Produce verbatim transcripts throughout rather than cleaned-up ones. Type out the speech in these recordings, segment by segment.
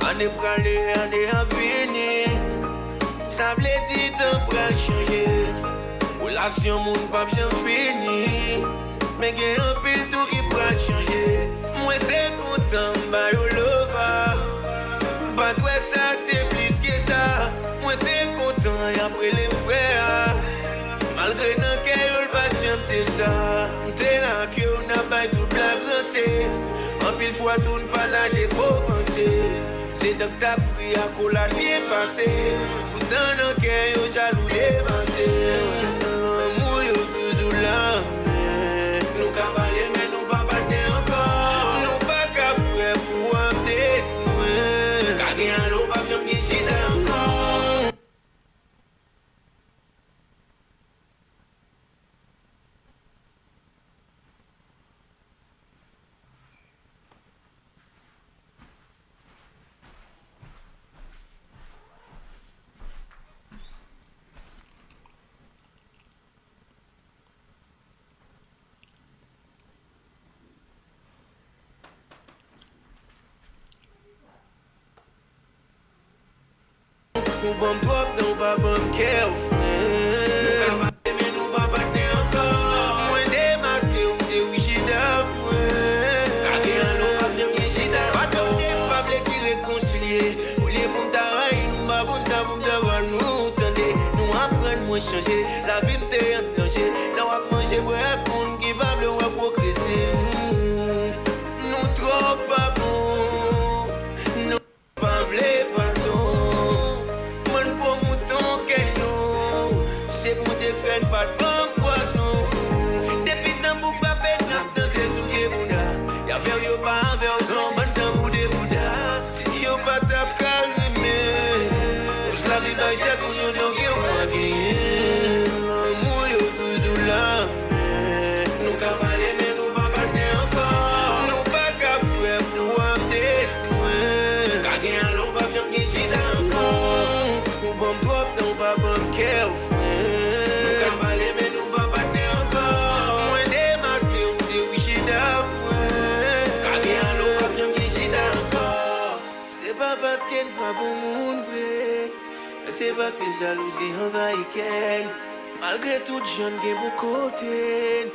Ane prale, ane ap vini. Sa vle di tan pral chanje. Relasyon moun p ap janm fini. Men gen anpil tou ki pral chanje. Mwen te kontan m ba yo lova. M pa t wè sa te plis ke sa. Mwen te kontan y ap rele m frè a. Malgre nan kè yo l pa t janm te sa. M te la ak yo, n ap bay tout blag ranse. Anpil fwa tou n pataje gwo panse. Se dan k t ap ri akolad byen pase. Poutan nan kè yo jalou devase. Lanmou yo toujou la, men nou ka pale, men nou pa patnè ankò. Nou pa ka frè pou w ap desi mwen. Ka gen ale, w p ap janm gen chita ankò. Ou ban m twòp tan, ou pa ban m kè w, frè. Nou ka pale, men nou pa patnè ankò. Mwen demaske w, se wi chita mwen. Ka gen ale, w p ap janm gen chita ankò. Pa t ap gen, pa vle ki rekonsilye. Olye pou m ta rayi nou, m pa konn sa pou m ta ba nou, tande. Nou aprann mwen chanje, lavi m te an danje. Lè w ap manje, bwè ak moun ki pa vle w wè pwogrese. Hmm. Nou twò pa bon. Nou pa vle padon. Mwen po mouton kè nou. Se Bondye k fè n pa t ban m pwazon. Depi tanbou frape, n ap danse sou pye bouda. Y avè w, yo pa avè w, se yon bann tanbou de bouda. Yo pa t ap ka renmen. Koz lavi bay chè pou nou, donk yo pa genyen. Lanmou yo toujou la, men nou ka pale, men nou pa patnè ankò. Nou pa ka frè pou w ap desi mwen. Ka gen ale, w p ap janm gen chita ankò. Ou ban m twòp tan, w pa ban m kè w, frè. Nou ka pale, men nou pa patnè ankò. Mwen demaske w, se wi chita mwen. Ka gen ale, w p ap janm gen chita ankò. Se pa paske n pa bon moun vre, men se paske jalouzi anvayi kè n. Malgre tout jan n gen bon kote n,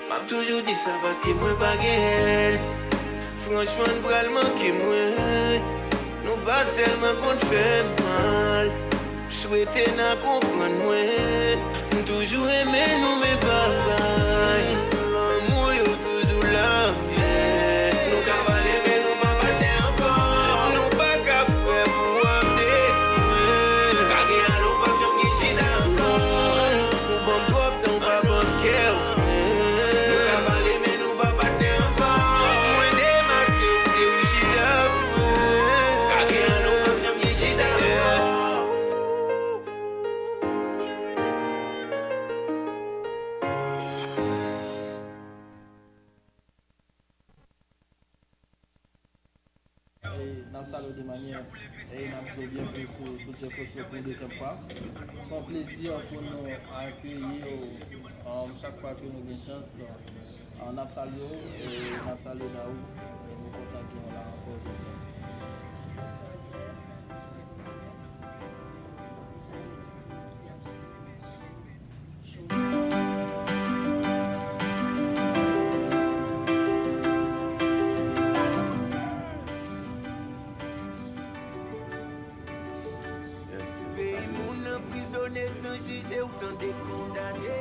m ap toujou di sa paske mwen pa genyen l. Franchman, n pral manke mwen. Nou pa t sèlman konn fè m mal. M swete n a konprann mwen. M toujou renmen nou, men bagay lanmou yo toujou la, men nou ka pale, men nou pa patnè ankò. Nou pa ka frè pou w ap desi mwen. Ka gen ale, w p ap janm gen chita ankò. Ou ban m twòp tan, w pa ban m kè w, men nou ka pale, men nou pa patnè ankò. Mwen demaske w, se wi chita mwen. Ka gen ale, w p ap janm gen chita ankò. E n ap salye w de manyè, e n ap di w byenveni sou Kout Zen Foto pou yon dezyèm fwa. Se yon plezi pou nou akeyi w, um, chak fwa ke nou gen chans. Uh, n ap salye w, e n ap salye Daou, e nou kontan gen w la ankò jodi a. Peyi moun anprizone san jije, ou tande kondane.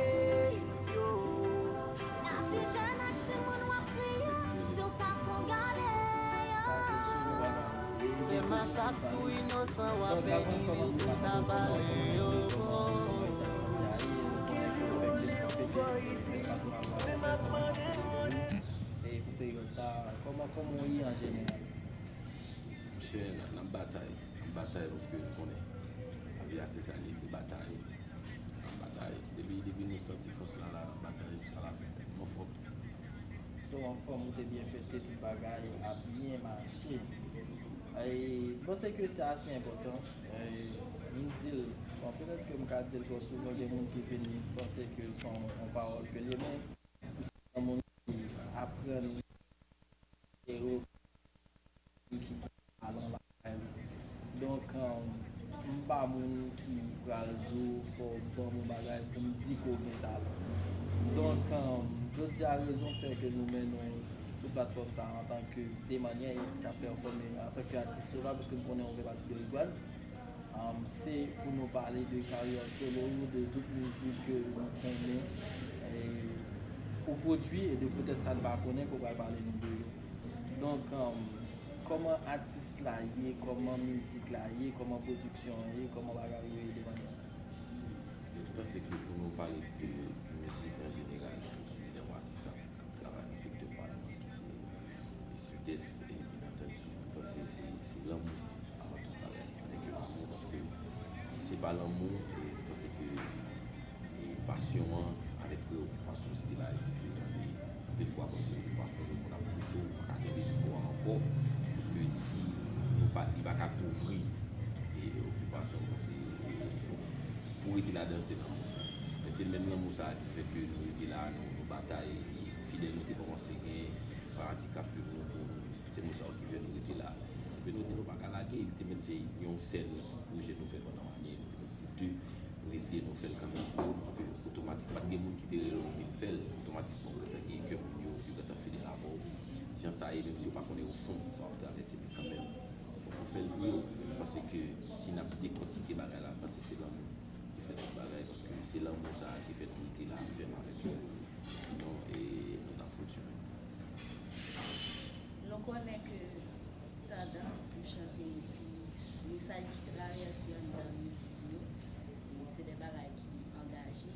Yo. Lavi jèn ak timoun w ap kriye, si w ta fon gade, yo. Fè masak sou inosan, w ap beni wi si w ta pale yo. Pou ki jou w rele yon bò isi, men m ap mande l, mande l. E pou peryòd sa, kòman, kòman w ye an jeneral? Monchè, n ap batay, n ap batay paske nou konnen lavi a se sa l ye, se batay. N ap batay. Depi, depi nou santi fòs la la, n ap batay jiska lafen. Nou anfòm. So, anfòm, ou te byen fete, tout bagay ap byen mache. E, m panse ke se ase enpòtan. E, m di l, bon, petèt ke m ka di l twò souvan, gen moun ki vin panse ke se yon, yon pawòl ke l ye, men grann yo ki gen talan lakay li. Donk, um, m pa moun ki pral di w fò w ban m yon bagay pou m di ke w gen talan. Donk, um, jodi a, rezon fè ke nou mennen w sou platfòm sa a antanke Demanyè k ap pèfòme antanke atis solo, paske m konnen w fè pati de Rigwaz. Um, se pou nou pale de karyè solo ou, de tout mizik ke nou konnen, e, ou pwodui, e de poutèt sa nou pa konnen ke w pral pale nou de yo. Donk, um, kòman atis la ye, kòman mizik la ye, kòman pwodiksyon an ye, kòman bagay yo ye Demanyè? Mwen panse ke pou nou pale de mizik an jeneral, menm si li nan yon atis ap travay nan sektè pa l, ki se Sidès, e byen antandi, mwen panse se, se lanmou avan tout bagay. Nèg yo pa bon, paske si se pa lanmou, e mwen panse ke e pasyon an avèk preokipasyon se de bagay diferan. E anpil fwa, kòmsi okipasyon yo konn ap pouse w, ou pa ka kenbe nivo a ankò, paske si nou pa, li pa ka kouvri e okipasyon, se, e, pou rete ladan, se lanmou. E se menm lanmou sa a ki fè ke nou rete la, nou, nou batay, e fidèl nou te kòmanse gen fanatik k ap swiv nou pou nou. Se moun sa yo ki fè nou rete la. Epi nou di nou pa ka lage, li te mèt se yon sèl pwojè nou fè pandan yon ane, li te mèt se de, nou reziye nou fè l kanmenm pou yo, paske otomatik, pa t gen moun ki te rele w vin fè l, otomatikman ou gentan gen kè moun yo, yo gentan fidèl avè w. Jan sa ye, menm si yo pa konnen o fon sa w ap travèse, men kanmenm, fòk ou fè l pou yo. Mwen panse ke si n ap dekòtike bagay la, mwen panse se lanmou ki fè tout bagay, paske se lanmou sa a ki fè nou rete la fèm avèk yo. Sinon, e, nou t ap fouti menm. Nou konnen ke tandans pou chante epi mesaj ki travèse anndan mizik yo, e se de bagay ki angaje.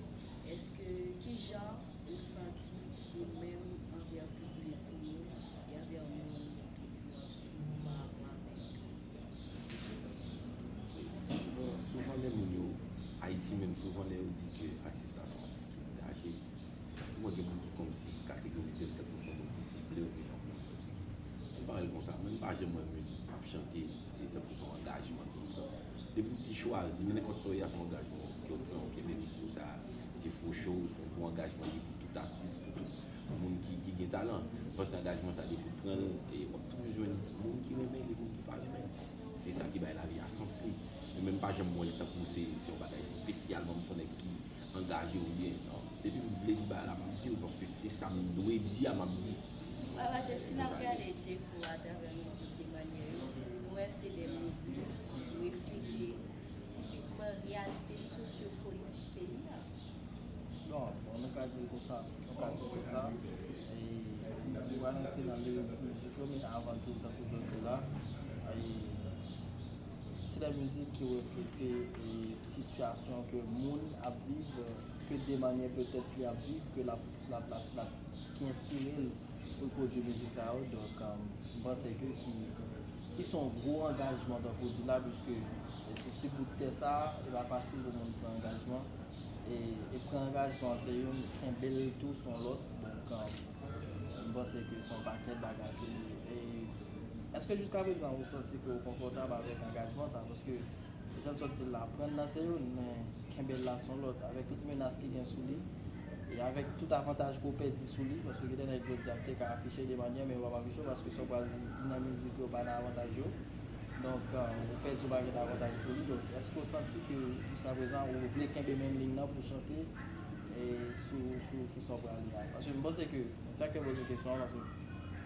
Èske, kijan ou santi ou menm anvè piblik ou yo e anvè moun ki toujou ap swiv ou pa rapò avèk Souvan, souvan lè moun yo, Ayiti menm, souvan lè yo di ke atis la se yon atis ki angaje, ou wè gen moun ki kòmsi kategorize l tankou se yon moun ki sible oubyen yon moun kòmsi ki. Mwen pa wè l konsa. Mwen, m pa janm wè mizik ap chante se tankou se yon angajman ke w pran. Depi w te chwazi, men nenpòt sa w ye a, se yon angajman ke w pran, w kenbe mizik sa, se fò cho, se yon bon angajman li pou tout atis, pou tout moun ki, ki gen talan. Mwen panse angajman sa, depi w pran l, e w ap toujou jwenn moun ki renmen li, moun ki pa renmen l. Se sa ki bay lavi a sans li. Men, men m pa janm wè l tankou se, se yon bagay espesyalman, m se yon nèg ki angaje oubyen non. Depi m vle di bagay la, m ap di l, paske se sa m dwe di a, m ap di. Wi, paske si n ap gade Djeko atravè mizik Demanyè yo, nou wè se de mizik ki reflete tipikman reyalite sosyopolitik peyi a. Bon, bon, nou ka di l konsa, nou ka di l konsa. E, nou pral rantre nan lirik mizik yo, men avan tou, tankou jodi la, e, se de mizik ki reflete, e, sitiyasyon ke moun ap viv, ke Demanyè petèt li ap viv, ke l ap, l ap, l ap, l ap, ki enspire l pou l pwodui mizik sa yo. Donk, um, m panse ke ki, ki se yon gwo angajman, tankou w di la, piske e sou ti bout tè sa a, e pa fasil pou moun pran angajman. E, e pran angajman se youn, kenbe l tou se yon lòt. Donk, um, m panse ke se yon pakèt bagay ke li ye. E èske jiskaprezan ou santi ke w konfòtab avèk angajman sa a? Paske jan n sot di l la, pran l nan se youn, men kenbe l la se yon lòt. Avèk tout menas ki gen sou li, e avèk tout avantaj ke w pèdi sou li, paske gen de nèg jodi a ki te ka afiche Demanyè, men yo p ap afiche w paske sa w pral di nan mizik yo pa nan avantaj yo. Donk, ou pèdi yon pakèt avantaj pou li. Donk, èske w santi ke jiskaprezan ou vle kenbe menm liy nan pou w chante e sou, sou, sou sa w prale a? Paske m panse ke, se sa k fè m poze kesyon an, paske,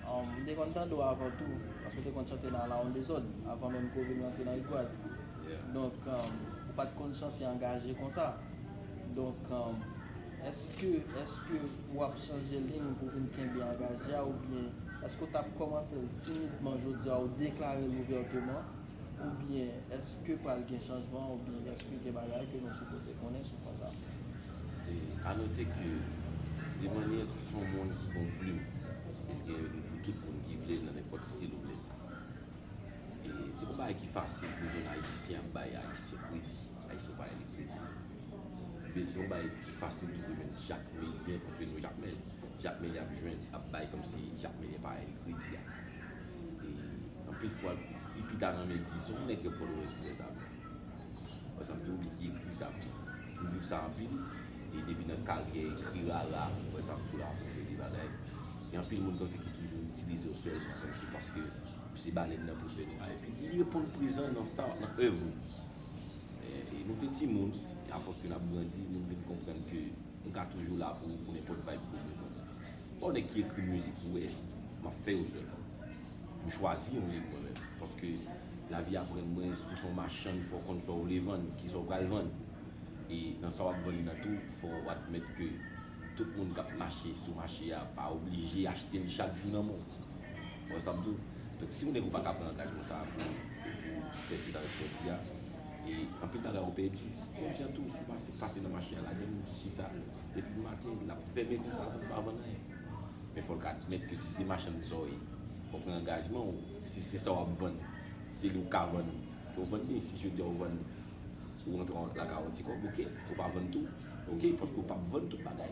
um, m te konn tande w avan tou, paske w te konn chante nan La Honte Dezòd, avan menm ke w vin rantre nan Rigwaz. Donk, um, ou pa t konn chante angaje konsa. Donk, um, èske, èske w ap chanje liy pou vin kenbe angaje a, oubyen èske w t ap kòmanse l timidman jodi a, ou deklare l ouvèteman, oubyen èske pral gen chanjman, oubyen èske gen bagay ke nou sipoze konnen sou pwen sa a? E anote ke Demanyè se yon moun ki gen yon plim, e l gen li pou tout moun ki vle l nan nenpòt estil ou vle l. E se pa yon bagay ki fasil pou jwenn Ayisyen ap bay Ayisyen kredi, Ayisyen pa bay li kredi. Men se yon bagay ki fasil tou pou jwenn Jakmelyen, paske nou Jakmèl. Jakmelyen ap jwenn, ap bay kòmsi Jakmelyen pa bay li kredi a. E anpil fwa, li pita nan men di, se yon nèg ki Pòtoprens ki fè sa vre. Wè sa m di w, li ki ekri sa tou. M viv sa anpil. E depi nan karyè ekri Rara, wè sa m tou la fè yon seri de bagay. Gen anpil moun kòmsi ki toujou itilize w sèlman kòmsi paske ou se balèn nan pou fè nwa. Epi li reponn prezan nan sa, nan èv ou. E, e nou te timoun, e afòs ke n ap grandi, nou vin konprann ke nou ka toujou la pou ou, pou nenpòt vibe ke w bezwen. Bon, nèg ki ekri mizik, ou wè, m ap fè yo sèlman. M chwazi yon liy mwen menm, paske lavi aprann mwen, si w se yon machann, fò w konn sa w vle vann, kisa w pral vann. E nan sa w ap vann nan tou, fò w admèt ke tout moun k ap mache sou mache a pa oblije achte l chak jou nan men w. Ou wè sa m di w? Donk, si yon nèg ou pa ka pran angajman sa a pou, pou fè swit avèk sa w di a, e anpil bagay ou pèdi. Menm jan tou, si w pase, pase nan mache a, la gen moun ki chita depi maten, l ap fèmen konsa san l pa vann anyen. Men fò l ka admèt ke si se machann sa w ye, fò w pran angajman w. Si se sa w ap vann, se li w ka vann, ke w vann li. Si jodi a w vann, ou rantre lakay ou ti kòb, oke, ou pa vann tou, oke, paske w p ap vann tout bagay.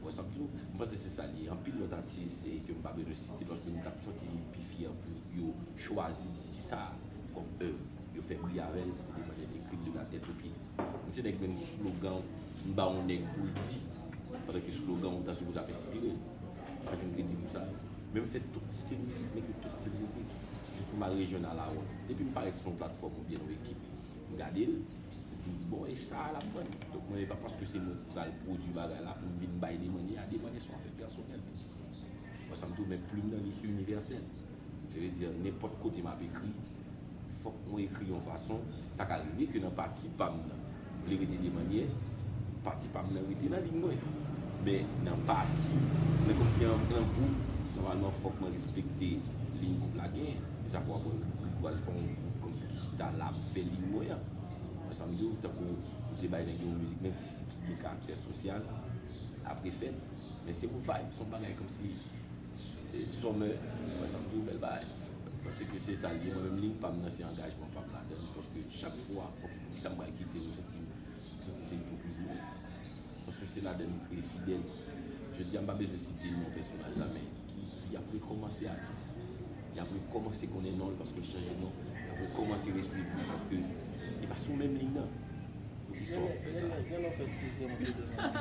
Ou wè sa m di w? M panse se sa l ye. Anpil lòt atis, e, ke m pa bezwen site, paske m t ap santi m pi fyè pou yo chwazi di sa kòm èv yo fè bri avè l, se de manyè te ekri l de la tèt o pye. M se nèg menm slogan, m ba yon nèg pou l di, pandan ke slogan ou ta sipoze ap enspire l. M pa jwenn kredi pou sa. Men m fè tout stil mizik, m ekri tout stil mizik, jis pou m al rejwenn Alawonn. Depi m parèt sou yon platfòm oubyen yon ekip, m gade l, epi m di, bon, e sa a l ap vann. Donk, mwen, e pa paske se mwen ki pral pwodui bagay la pou m vin bay de manyè a, de manyè se yon afè pèsonèl. Ou wè sa m di w, men plim nan li inivèsèl. Se vle di, nenpòt kote m ap ekri, fòk mwen ekri yon fason, sa ka rive ke nan pati pa m nan, m vle rete de manyè, pati pa m nan rete nan liy mwen. Men nan pati, men kòmsi an, an gwoup, nòmalman fòk mwen respekte liy gwoup la genyen. E sa fè w ap wè Rigwaz pa yon gwoup kòmsi ki chita la ap fè liy mwen an. Ou wè sa m di w, tankou m te bay nèg yo yon mizik menm ki, ki gen karaktè sosyal, apre fèt. Men se pou vibe, se yon bagay kòmsi s-, e, summer, mwen sa m di w bèl bagay. Mwen panse ke se sa l ye, mwen menm liy pa m nan se angajman pa m ladan l, paske chak fwa, oke, poukisa m pral kite m santi, m santi se ipokrizi menm. Paske se ladan l m kreye fidèl. Jodi a m pa bezwen site non pèsonaj la, men ki, ki ap rekòmanse atis. Y ap rekòmanse konnen non l paske l chanje non. Y ap rekòmanse reswiv li paske li pa sou menm liy nan. Poukisa w ap fè sa? Gen lè w fè ti zen antre devan.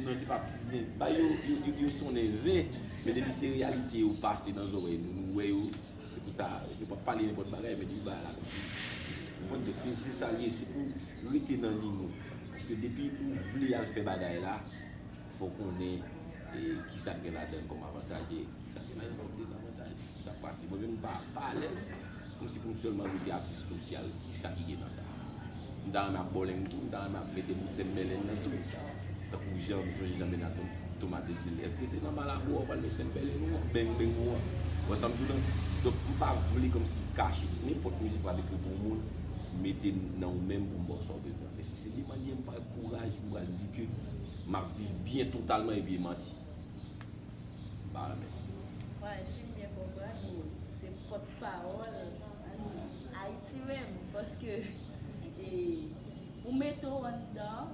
Non, se pa ti zen. Ba yo, yo, yo, yo sonnen zen, men depi se reyalite yo pase nan zòrèy nou, nou wè yo, se pou sa, yo p ap pale nenpòt bagay, men depi bagay la kòmsi. Ou konprann? Donk, se, se sa l ye, se pou rete nan liy nou. Paske depi ou vle al fè bagay la, fò w konnen, e, kisa k gen ladan l kòm avantaj e kisa k gen ladan l kòm dezavantaj. Sa k pase. Mwen menm, m pa, pa alèz, kòmsi pou m sèlman rete atis sosyal, kisa ki gen nan sa? M ta renmen ap bòlèng tou, m ta renmen ap mete bout tènbèlèn nan tou. Tankou jan, m sonje jan Bena Tom-, Thomas te di l, èske se nan Malabo a w pral met tènbèlèn ou an, beng beng ou an? Ou wè sa m di w la? Donk, m pa vle kòmsi kache nenpòt mizik w ap ekri pou yon moun, mete nan ou menm pou m ba w sa w bezwen. Men si se li manyè m pral kouraj, m pral di ke m ap viv byen totalman epi e manti. M pa renmen. Wè, si m byen konprann, ou se pòtpawòl, ann di, Ayiti menm, paske, e, ou mete w anndan,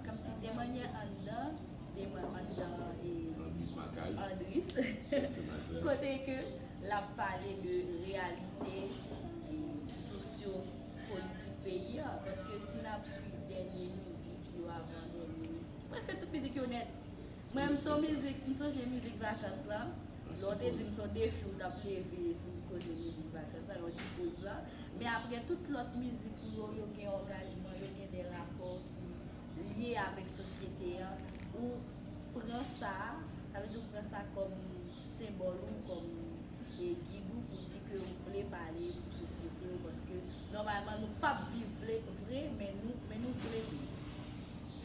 kòmsi de manyè anndan, de manyè anndan, e, Andris Makaj. Andris. Pèsonaj la. Kote ke l ap pale de reyalite, e, sosyo-politik peyi a, paske si n ap swiv dènye mizik yo avan dènye mizik, prèske tout mizik yo nèt. Mwen, m son mizik, m sonje mizik vakans lan. Lè w te di m son defi, w t ap leve sou koze mizik vakans lan, yon ti poz lan. Men apre tout lòt mizik ou yo, yo gen angajman, yo gen de rapò ki lye avèk sosyete an. Ou pran sa, sa vle di ou pran sa kòm senbòl ou, kòm, e, gid ou pou di ke ou vle pale pou sosyete ou, paske nòmalman nou p ap viv vle, vre, men nou, men nou vle viv.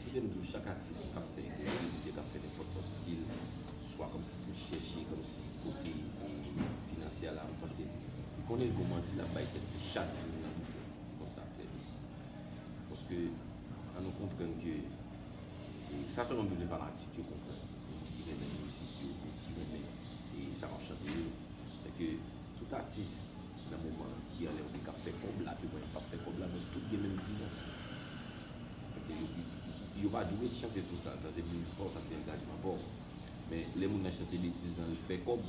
Kote m di w, chak atis k ap fè kreativite, k ap fè nenpòt lòt stil, swa kòmsi pou l chèche kòmsi kote, e, finanse a la, m panse li konnen l gon manti l ap bay tèt li chak jou nan boufen. Konn sa trè byen. Paske, ann nou konprann ke, e, sa sèlman bezwen fanatik yo konprann. Moun ki renmen mizik yo, moun ki renmen, e, sa m ap chante yo. Se ke tout atis, nan moman ki anlè oubyen k ap fè kòb la, ke mwen m p ap fè kòb la, mwen tout gen menm egzijans. Paske yo, yo pa dwe chante sou sa, sa se biznis pa w, sa se angajman pa w. Men lè moun nan chante betiz lan, l fè kòb,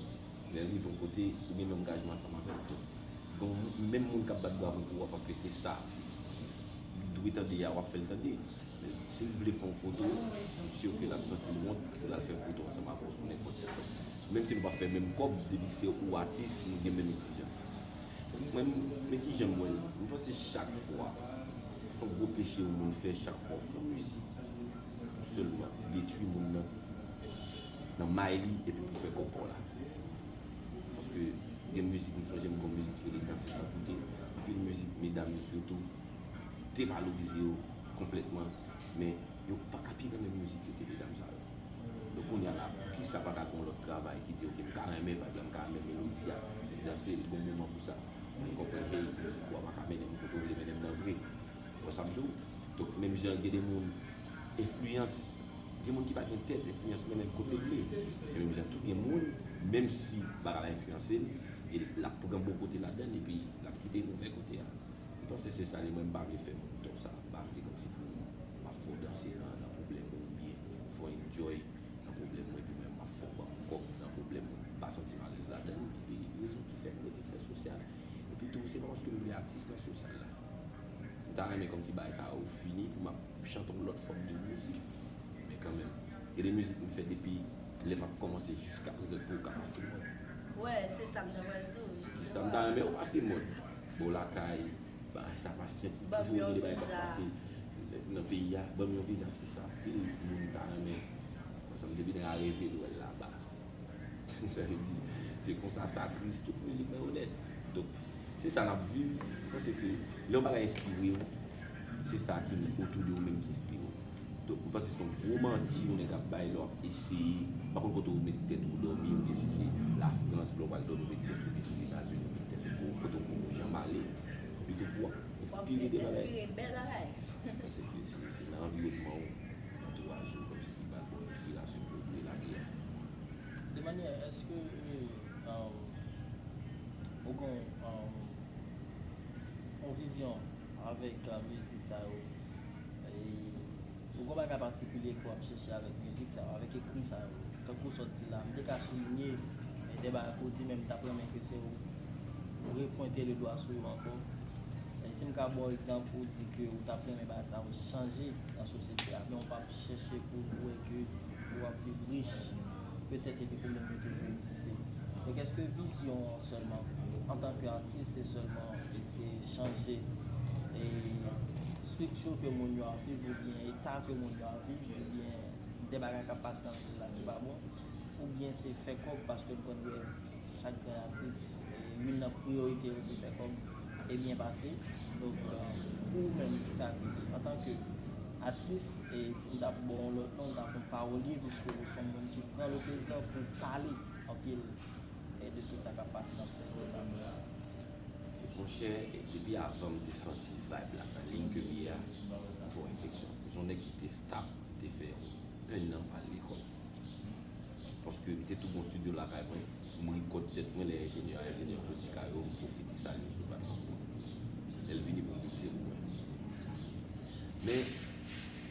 lè l rive yon kote, ou gen menm angajman ansanm avè l tou. Gon menm moun k ap bat bravo pou ou a, paske se sa li dwe tande a, w ap fè l tande. Men si l vle fè yon foto, m si ke l ap santi l wont pou l al fè foto ansanm avè w sou nenpòt platfòm. Menm si nou pa fè menm kòb, depi se ou atis, nou gen menm egzijans. Mwen, men ki jan m wè l, m panse chak fwa, se yon gwo peche yon moun fè chak fwa w fè yon mizik pou sèlman detwi moun nan, nan may li epi pou fè kòb pa w la. Paske gen mizik, m sonje m gen yon mizik ki rele Danse San Koute, anpil mizik medam yo sitou devalorize yo konplètman, men yo pa ka pi renmen mizik yo ke medam sa yo. Donk kounye a la, poukisa pa ka gen yon lòt travay ki di, ok, m ka renmen vibe la, m ka renmen melodi a, m danse, li gen yon moman pou sa. Mwen konprann, hey, mizik ou a pa ka mennen m kote w vle mennen m nan vre. Ou wè sa m di w? Donk menm jan gen de moun, enfliyans, gen moun ki pa gen tèt, enfliyans mennen l kote l vle. Men menm jan tou gen moun, menm si bagay la enfliyanse l, e l ap pran bon kote ladan l, epi l ap kite movè kote a. M panse se sa li, mwen m pa vle fè moun tò sa, m pa vle kòmsi pou m ap fè w danse nan, nan pwoblèm ou, oubyen fè w enjoy nan pwoblèm ou, epi mwen m ap fè w ban m kòb nan pwoblèm ou, m pa santi m alèz ladan l, epi rezon ki fè m rete fè sosyal. Epi tou, se pa paske m vle atis nan sosyal la. M ta renmen kòmsi bagay sa yo fini pou m ap chante yon lòt fòm de mizik. Men kanmenm, gen de mizik m fè depi lè m ap kòmanse jiska prezan pou yo ka pase mòd. Wè, se sa m ta pral di w, jisteman. Se sa m ta renmen yo pase mòd. Bon, lakay, bagay sa pa senp, toujou gen de bagay k ap pase nan peyi a. Ban m yon viza, se sa. Anpil moun ta renmen. Konsa, m te vin reve l wè l laba. Sa vle di, se konsa sa tris, tout mizik mwen onèt. Donk, se sa n ap viv. Mwen panse ke lè yon bagay enspire w, se sa ki otou de ou menm ki enspire w. Donk, mwen panse se yon gwo manti yon nèg ap bay lè w ap eseye, m pa konn kote ou mete tèt ou dòmi, oubyen si se Lafrans, lè w pral dòmi ou mete tèt ou, oubyen si se Etazini ou mete tèt ou, kote w konn ou janm ale, pito pou w ap enspire de bagay. Enspire bèl bagay. Mwen panse ke se, se nan anviwònman ou, antouraj ou, kòmsi ki ba w enspirasyon pou w lage a. De manyè, èske, euh, euh, ou gen, euh, yon vizyon avèk, euh, mizik sa yo? E ou gen bagay patikilye ke w ap chèche avèk mizik sa yo, avèk ekri sa yo? Tankou w sot di la, m te ka soulinye, e, de bagay ke w di, men m t ap renmen ke se ou, ou repwente le dwa sou yo ankò. E si m ka ba w egzanp, ou di ke ou t ap renmen bagay sa yo chanje nan sosyete a, men ou p ap chèche pou w wè ke ou ap viv rich, petèt, epi pwoblèm yo toujou egziste. Donk, èske vizyon an sèlman, antanke atis, se sèlman eseye chanje, e, estrikti ke moun yo ap viv, oubyen eta ke moun yo ap viv, oubyen de bagay k ap pase nan sosyete la ki pa bon, oubyen se fè kòb, paske n konn wè chak grenn atis, e, youn nan priyorite yo se fè kòb e byen pase. Donk, euh, pou ou menm, kisa ki, antanke atis, e si m t ap ba w yon lòt non, m t ap yon pawolye, piske ou se yon moun ki pran le plezi pou pale anpil, e, de tout sa k ap pase nan sosyete sa nou ye a. Monchè, depi avan m te santi vibe la nan liy ke m ye a, m fè yon refleksyon. Se yon nèg ki te stab, m te fè yon, enn an m pa al lekòl. Paske m te tou gon estidyo lakay mwen, m rekòd tèt mwen lè enjenyè a, enjenyè Claudy Caillot, m pwofite salye l sou platfòm mwen. Lè l vini pou m di l se pou mwen. Men,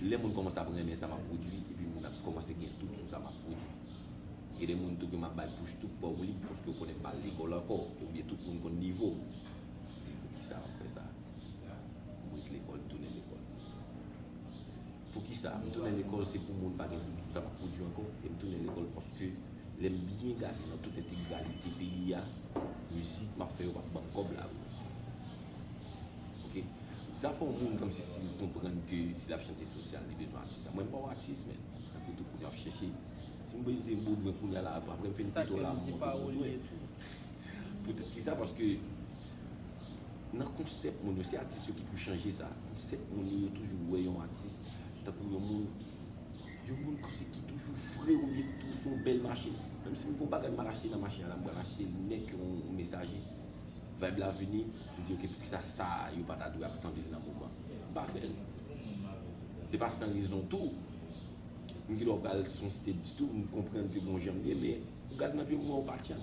lè moun kòmanse ap renmen sa m ap pwodui, epi moun ap kòmanse gen dout sou sa m ap pwodui. Gen de moun tou ke m ap bay pouch tou pou lib, paske yo konnen m pa al lekòl ankò, oubyen tout moun konn nivo m. M di, poukisa m ap fè sa? M ret lekòl, m tounen lekòl. Poukisa? M tounen lekòl, se pou moun pa gen dout sou sa m ap pwodui ankò. E m tounen lekòl paske lè m byen gade nan tout entegralite peyi a, mizik m ap fè yo p ap ban m kòb la vre. Oke? Sa fè yon moun kòmsi si l konprann ke si l ap chante sosyal, li bezwen atis la. Mwen, m pa yon atis, men. Tankou tout moun ap chèche. Si m bezwen boudwen kounye a la, apre m fin pito la, m monte boudwen. Poutèt ki sa? Paske nan konsèp moun yo, se atis yo ki pou chanje sa. Konsèp moun yo, yo toujou wè yon atis tankou yon moun, yon moun kòmsi ki toujou fre, oubyen ki toujou se yon bèl machin. Menm si m fè yon bagay m pral achte nan machin an la, m pral achte nèk yon mesaje. Vibe la vini, m di, oke, poukisa sa yo pa ta dwe ap tande l nan moman? M pa sèl. Se pa san rezon tou. M gen dwa pral se yon stage tou, m konprann ke bon jan m ye, men ou gade nan pye m, ou wè yon patchan.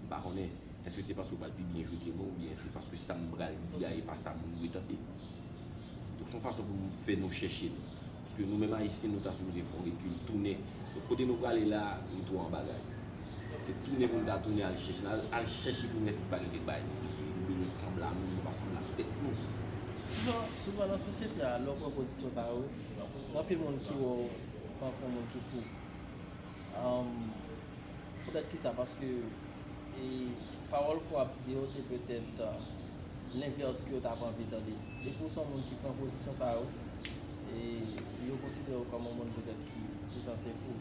M pa konnen, èske se paske w pral pi byen jwe ke mwen, oubyen se paske sa m pral di a, e pa sa moun dwe tande? Donk, se yon fason pou m fè nou chèche nou. Paske nou menm Ayisyen, nou ta sipoze fè yon rekil, tounen. Donk, kote nou prale la, nou twò anba, guys. Se tounen pou nou ta tounen al chèche, al, al chèche pou nou wè si pa gen kèk bagay nou bliye, nou bliye nou sanble a nou, nou pa sanble ak tèt nou. Souvan, souvan nan sosyete a, lè w pran pozisyon sa yo, gen anpil moun ki wè w tankou yon moun ki fou. Um, poutèt kisa? Paske e, pawòl ke w ap di yo se petèt uh, lenvès ke yo t ap anvi tande. Depi w se yon moun ki pran pozisyon sa yo, e, yo konsidere w kòm yon moun petèt ki, ki sanse fou.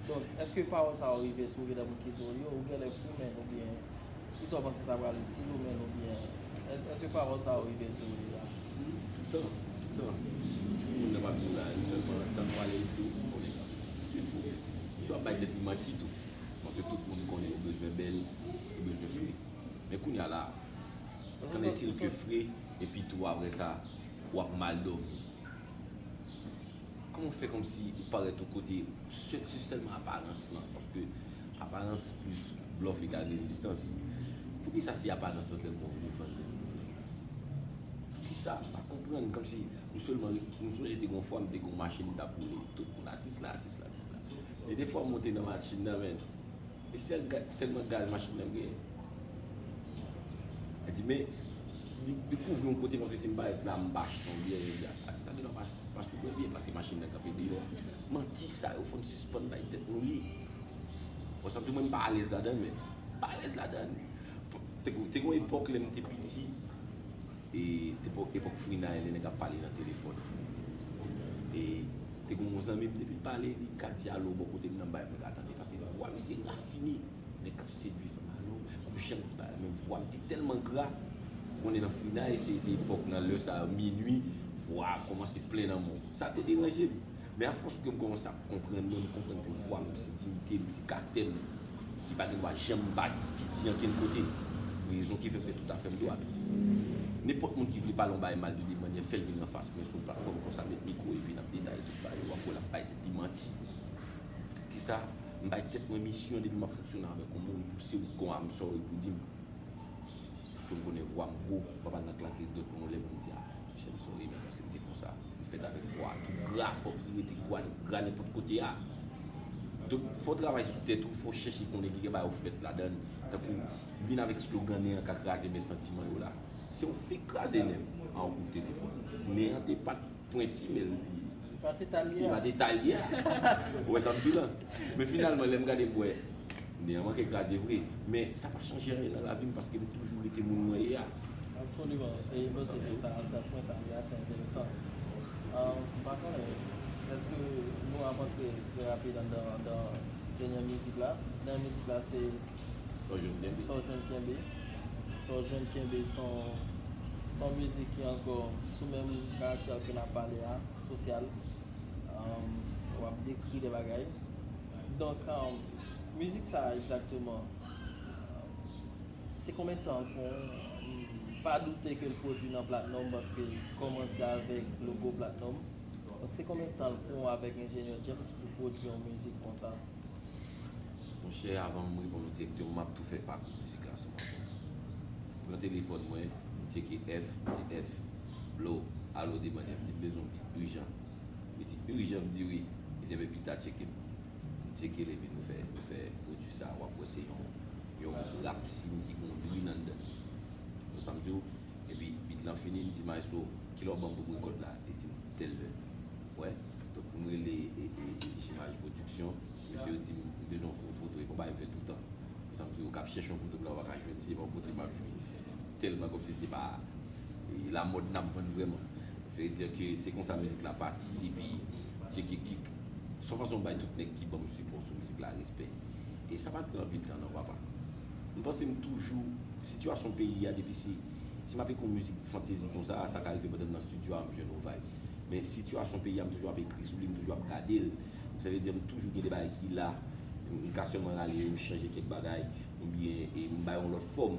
Donk, èske pawòl sa yo rive sou ou, gen de moun ki di w, yo, ou genlè fou, men, oubyen, kisa w panse sa pral itil ou, men, oubyen, èske pawòl sa yo rive sou ou deja? Toutan, toutan. Si moun nan pa di w la, li sèlman tan pale l di w, konnen sa. Se fou. Si w ap bay tèt li manti tou. Paske tout moun konnen ou bezwen bèl, ou bezwen fre. Men kounye a la, qu'en est-il que fre, epi tou apre sa, w ap mal dòmi. Kòman w fè kòmsi ou parèt yon kote, se, se sèlman aparans lan, paske aparans plis blòf egal rezistans. Poukisa se aparans lan sèlman w vle vann? Poukisa? M pa konprann, kòmsi m sèlman, m sonje te gon fwa m te gon machin m t ap woule, tout moun, atis la, atis la, atis la. E defwa m monte nan machin nan, men, e sèl ga- sèlman gaz machin nan genyen. Li di, men, li dekouvri yon kote, paske si m parèt la, m pa achte yon byè, atis la gentan pa, pa sou pwemye, paske machin nan kanpe deyò. Manti sa yo, fò n sispann bay tèt nou li. Bon, sa tou mwen m pa alèz ladan, men m pa alèz ladan. Te, te gon epòk lè m te piti, e te epòk Frina, lè nèg ap pale nan telefòn. E te gon yon zanmi m, depi l pale, li ka di alo bò kote m nan, bay mwen ka tande. Paske vwa misye rafine, nèg k ap sedui fanm alo, gon jan l di bagay, men vwa m te tèlman gra, ou konnen nan Frina, se, se epòk nan lè sa, minui, vwa a kòmanse plen nan men w. Sa te deranje m. Men afòs ke m kòmanse ap konprann mwen, m konprann ke vwa m, se diyite m, se kaktè m. Li pa gen dwa janm bat piti ankenn kote. Rezon ki fè m fè tout afè m dwat. Nenpòt moun ki vle pale yon bagay mal de Demanyè, fè l vin anfas mwen sou yon platfòm konsa, met mikwo epi n ap detaye tout bagay yo, w ap wè l ap bay tèt li manti. Poutèt kisa m bay tèt mwen misyon depi m ap fonksyone avèk yon moun pou se ou k gon I'm sorry pou di m? Paske m konnen vwa m gwo, m pa pral nan klake dwèt mwen yon lè pou m di, a, monchè, m sorry, men paske m te fè sa. M fèt avèk vwa ki gra, fòk li rete gra, gra nenpòt kote a. Donk, fò w travay sou tèt ou, fò w chèche konnen ki gen bagay ou fèt ladan l. Tankou, vin avèk slogan nen an ka kraze men santiman yo la. Se yon fake kraze nen an yon kout telefòn. Nen an te pa t pwenti, men li pa te talye a. Ou wè sa m di w la? Men finalman, lè m gade, m wè, nen an manke kraze vre. Men sa pa chanje anyen nan lavi m paske m toujou rete moun mwen ye a. Absoliman. E m panse ke sa, sa, pwen sa li ase enteresan. Ah, m pa konnen, èske nou ap antre trè rapid anndan, anndan dènye mizik la? Dènye mizik la, se Sa w jwenn kenbe. Sa w jwenn kenbe. Sa w jwenn kenbe se yon, se yon mizik ki ankò sou menm karaktè ke n ap pale a, sosyal. Um, w ap dekri de bagay. Donk, um, mizik sa a egzakteman, se konbyen tan ke w, m pa doute ke l pwodui nan Platnòm paske l kòmanse avèk logo Platnòm. Donk, se konbyen tan l pran w avèk enjenyè James pou pwodui yon mizik konsa? Monchè, avan m reponn ou dirèkteman, m ap tou fè pakou mizik la sou mwen. Pran telefòn mwen, m tcheke F, m di F, blow, alo Demanyè, m di m bezwen yon beat ijan. Li di ijan, m di wi. Li di enben beat la tcheke m. M tcheke l epi nou fè, nou fè pwodui sa, w ap wè se yon, yon rap sim ki gen yon drill anndan l. Ou sa m di w? Epi beat lan fini, m di maestro, kilè w ban m pou m rekòd la? Li di m tèl lè. Wè. Donk, m rele e, e, e, Jimaj Pwodiksyon. Mesye yo di m, m bezwen yon foto, e pa yon bagay m fè toutan. Sa m di yo k ap chèche yon foto m la, yo pa ka jwenn, se pa yon kote m ap jwe. Tèlman kòmsi se pa, e, lamòd n ap vann vrèman. Se vle di ke se konsa mizik la pati, epi tcheke kik. Se yon fason m bay tout nèg ki ban m sipò sou mizik la respè. E sa pa t pran anpil tan non, papa. M panse m toujou, sitiyasyon peyi a, depi se, si m ap ekri yon mizik fantezi konsa, sa ka rive pandan m nan estidyo a, m jwenn yon vibe. Men sitiyasyon peyi a, m toujou ap ekri sou li, m toujou ap gade l. Sa vle di, m toujou gen de bagay ki la, m ka sèlman rale yo, m chanje kèk bagay, oubyen, e, m bay yon lòt fòm.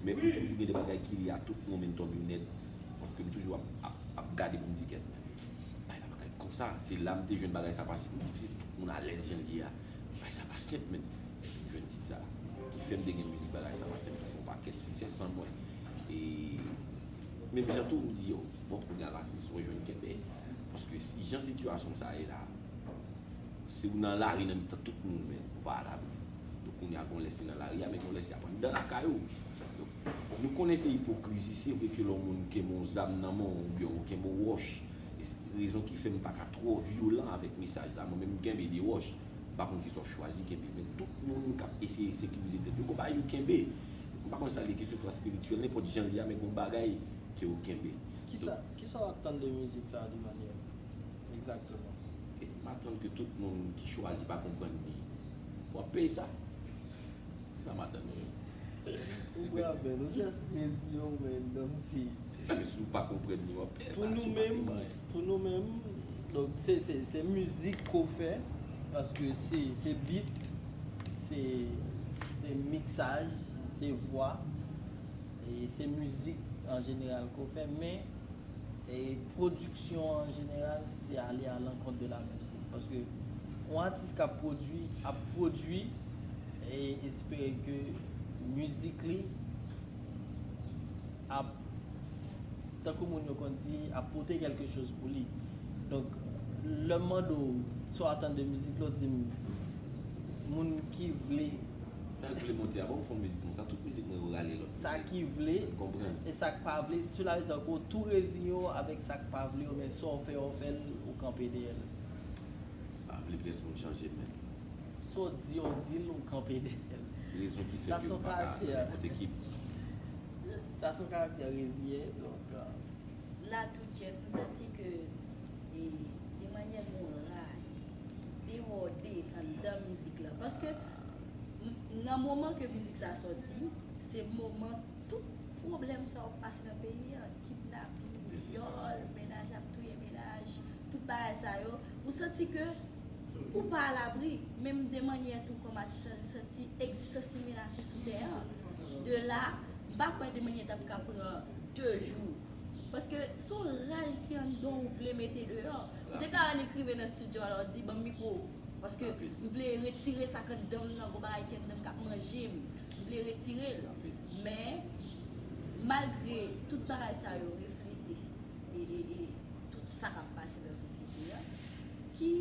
Men m toujou gen de bagay ki li a tout momentum yo nèt, paske m toujou ap, ap, ap gade pou m di kèt. Bagay la pa ka ret konsa. Se la m te jwenn bagay sa pase. M di, se tout moun alèz jan l ye a. Bagay sa pa senp, men. Epi m jwenn tit sa. Ki fè m te gen mizik bagay sa pa senp, ki fè yon pakèt siksè san mwen. E menm jan tou, m di, yo, bon, kounye a la, se swa jwenn kenbe. Paske si jan sitiyasyon sa ye la, si w nan lari nan mitan tout moun, men ou pa alabri. Donk, kounye a, gon lè se nan lari a, men gon lè se ap anndan lakay ou. Donk, nou konnen se ipokrizi, se vre ke lè yon moun kenbe yon zam nan men w, oubyen ou kenbe yon wòch, e se rezon ki fè m pa ka twò vyolan avèk mesaj la, mwen menm m kenbe de wòch. pa konn kisa w chwazi kenbe, men tout moun k ap eseye sekirize tèt yo, gon bagay yo kenbe. M pa konn sa l ye, keseswa espirityèl, nenpòt jan l ye a, men gon bagay ke yo kenbe. Kisa, kisa w ap tann de mizik sa a de manyè egzakteman? E m atann ke tout moun ki chwazi pa konprann li, w ap peye sa. Sa m atann wi. Ou bra bèl, ou just rezi yon men, kòmsi. Men si w pa konprann li, w ap peye sa. Pou nou menm, pou nou menm, donk se, se, se mizik ke w fè, paske se, se beat, se, se miksaj, se vwa, e se mizik an jeneral ke w fè, men e pwodiksyon an jeneral, se ale a lankont de la mizik. Paske yon atis k ap pwodui, ap pwodui, e espere ke mizik li ap, tankou moun yo konn di, ap pote kèlke choz pou li. Donk, lè m mande w sa w atann de mizik la, w di m moun ki vle Sa k vle monte a, bon, fè yon mizik konsa, tout mizik mwen yo rale lòt. Sa ki vle, konprann. E sa k pa vle, sela vle di ke w tou reziye w avèk sa k pa vle w, men sa w fè, w fè l, ou kanpe dèyè l. Pa vle pyès moun chanje men. Sa w di, w di l, ou kanpe dèyè l. Rezon ki fè ke m pa ka nan nenpòt ekip. Sa se yon karaktè reziye, donk. La tou Jeff, m santi ke e, de manyè moral, dewòde anndan mizik la. Paske m- nan moman ke mizik sa sòti, se moman tout pwoblèm sa yo pase nan peyi an, kidnapin, vyòl, mennaj ap touye mennaj, tout bagay sa yo, ou santi ke ou pa alabri. Menm de manyè tou kòm atis, ou santi egzistans li menase sou tè an. De la, m pa kwè de manyè t ap ka pran de jou. Paske se yon raj ki anndan w ou vle mete deyò. Ou te ka annik rive nan estidyo a la, w di, "Ban m mikwo w." Paske m vle retire sa k anndan m nan, gon bagay ki anndan m k ap manje m. M vle retire l. Men, malgre tout bagay sa yo reflete e, e, e tout sa k ap pase nan sosyete a, ki,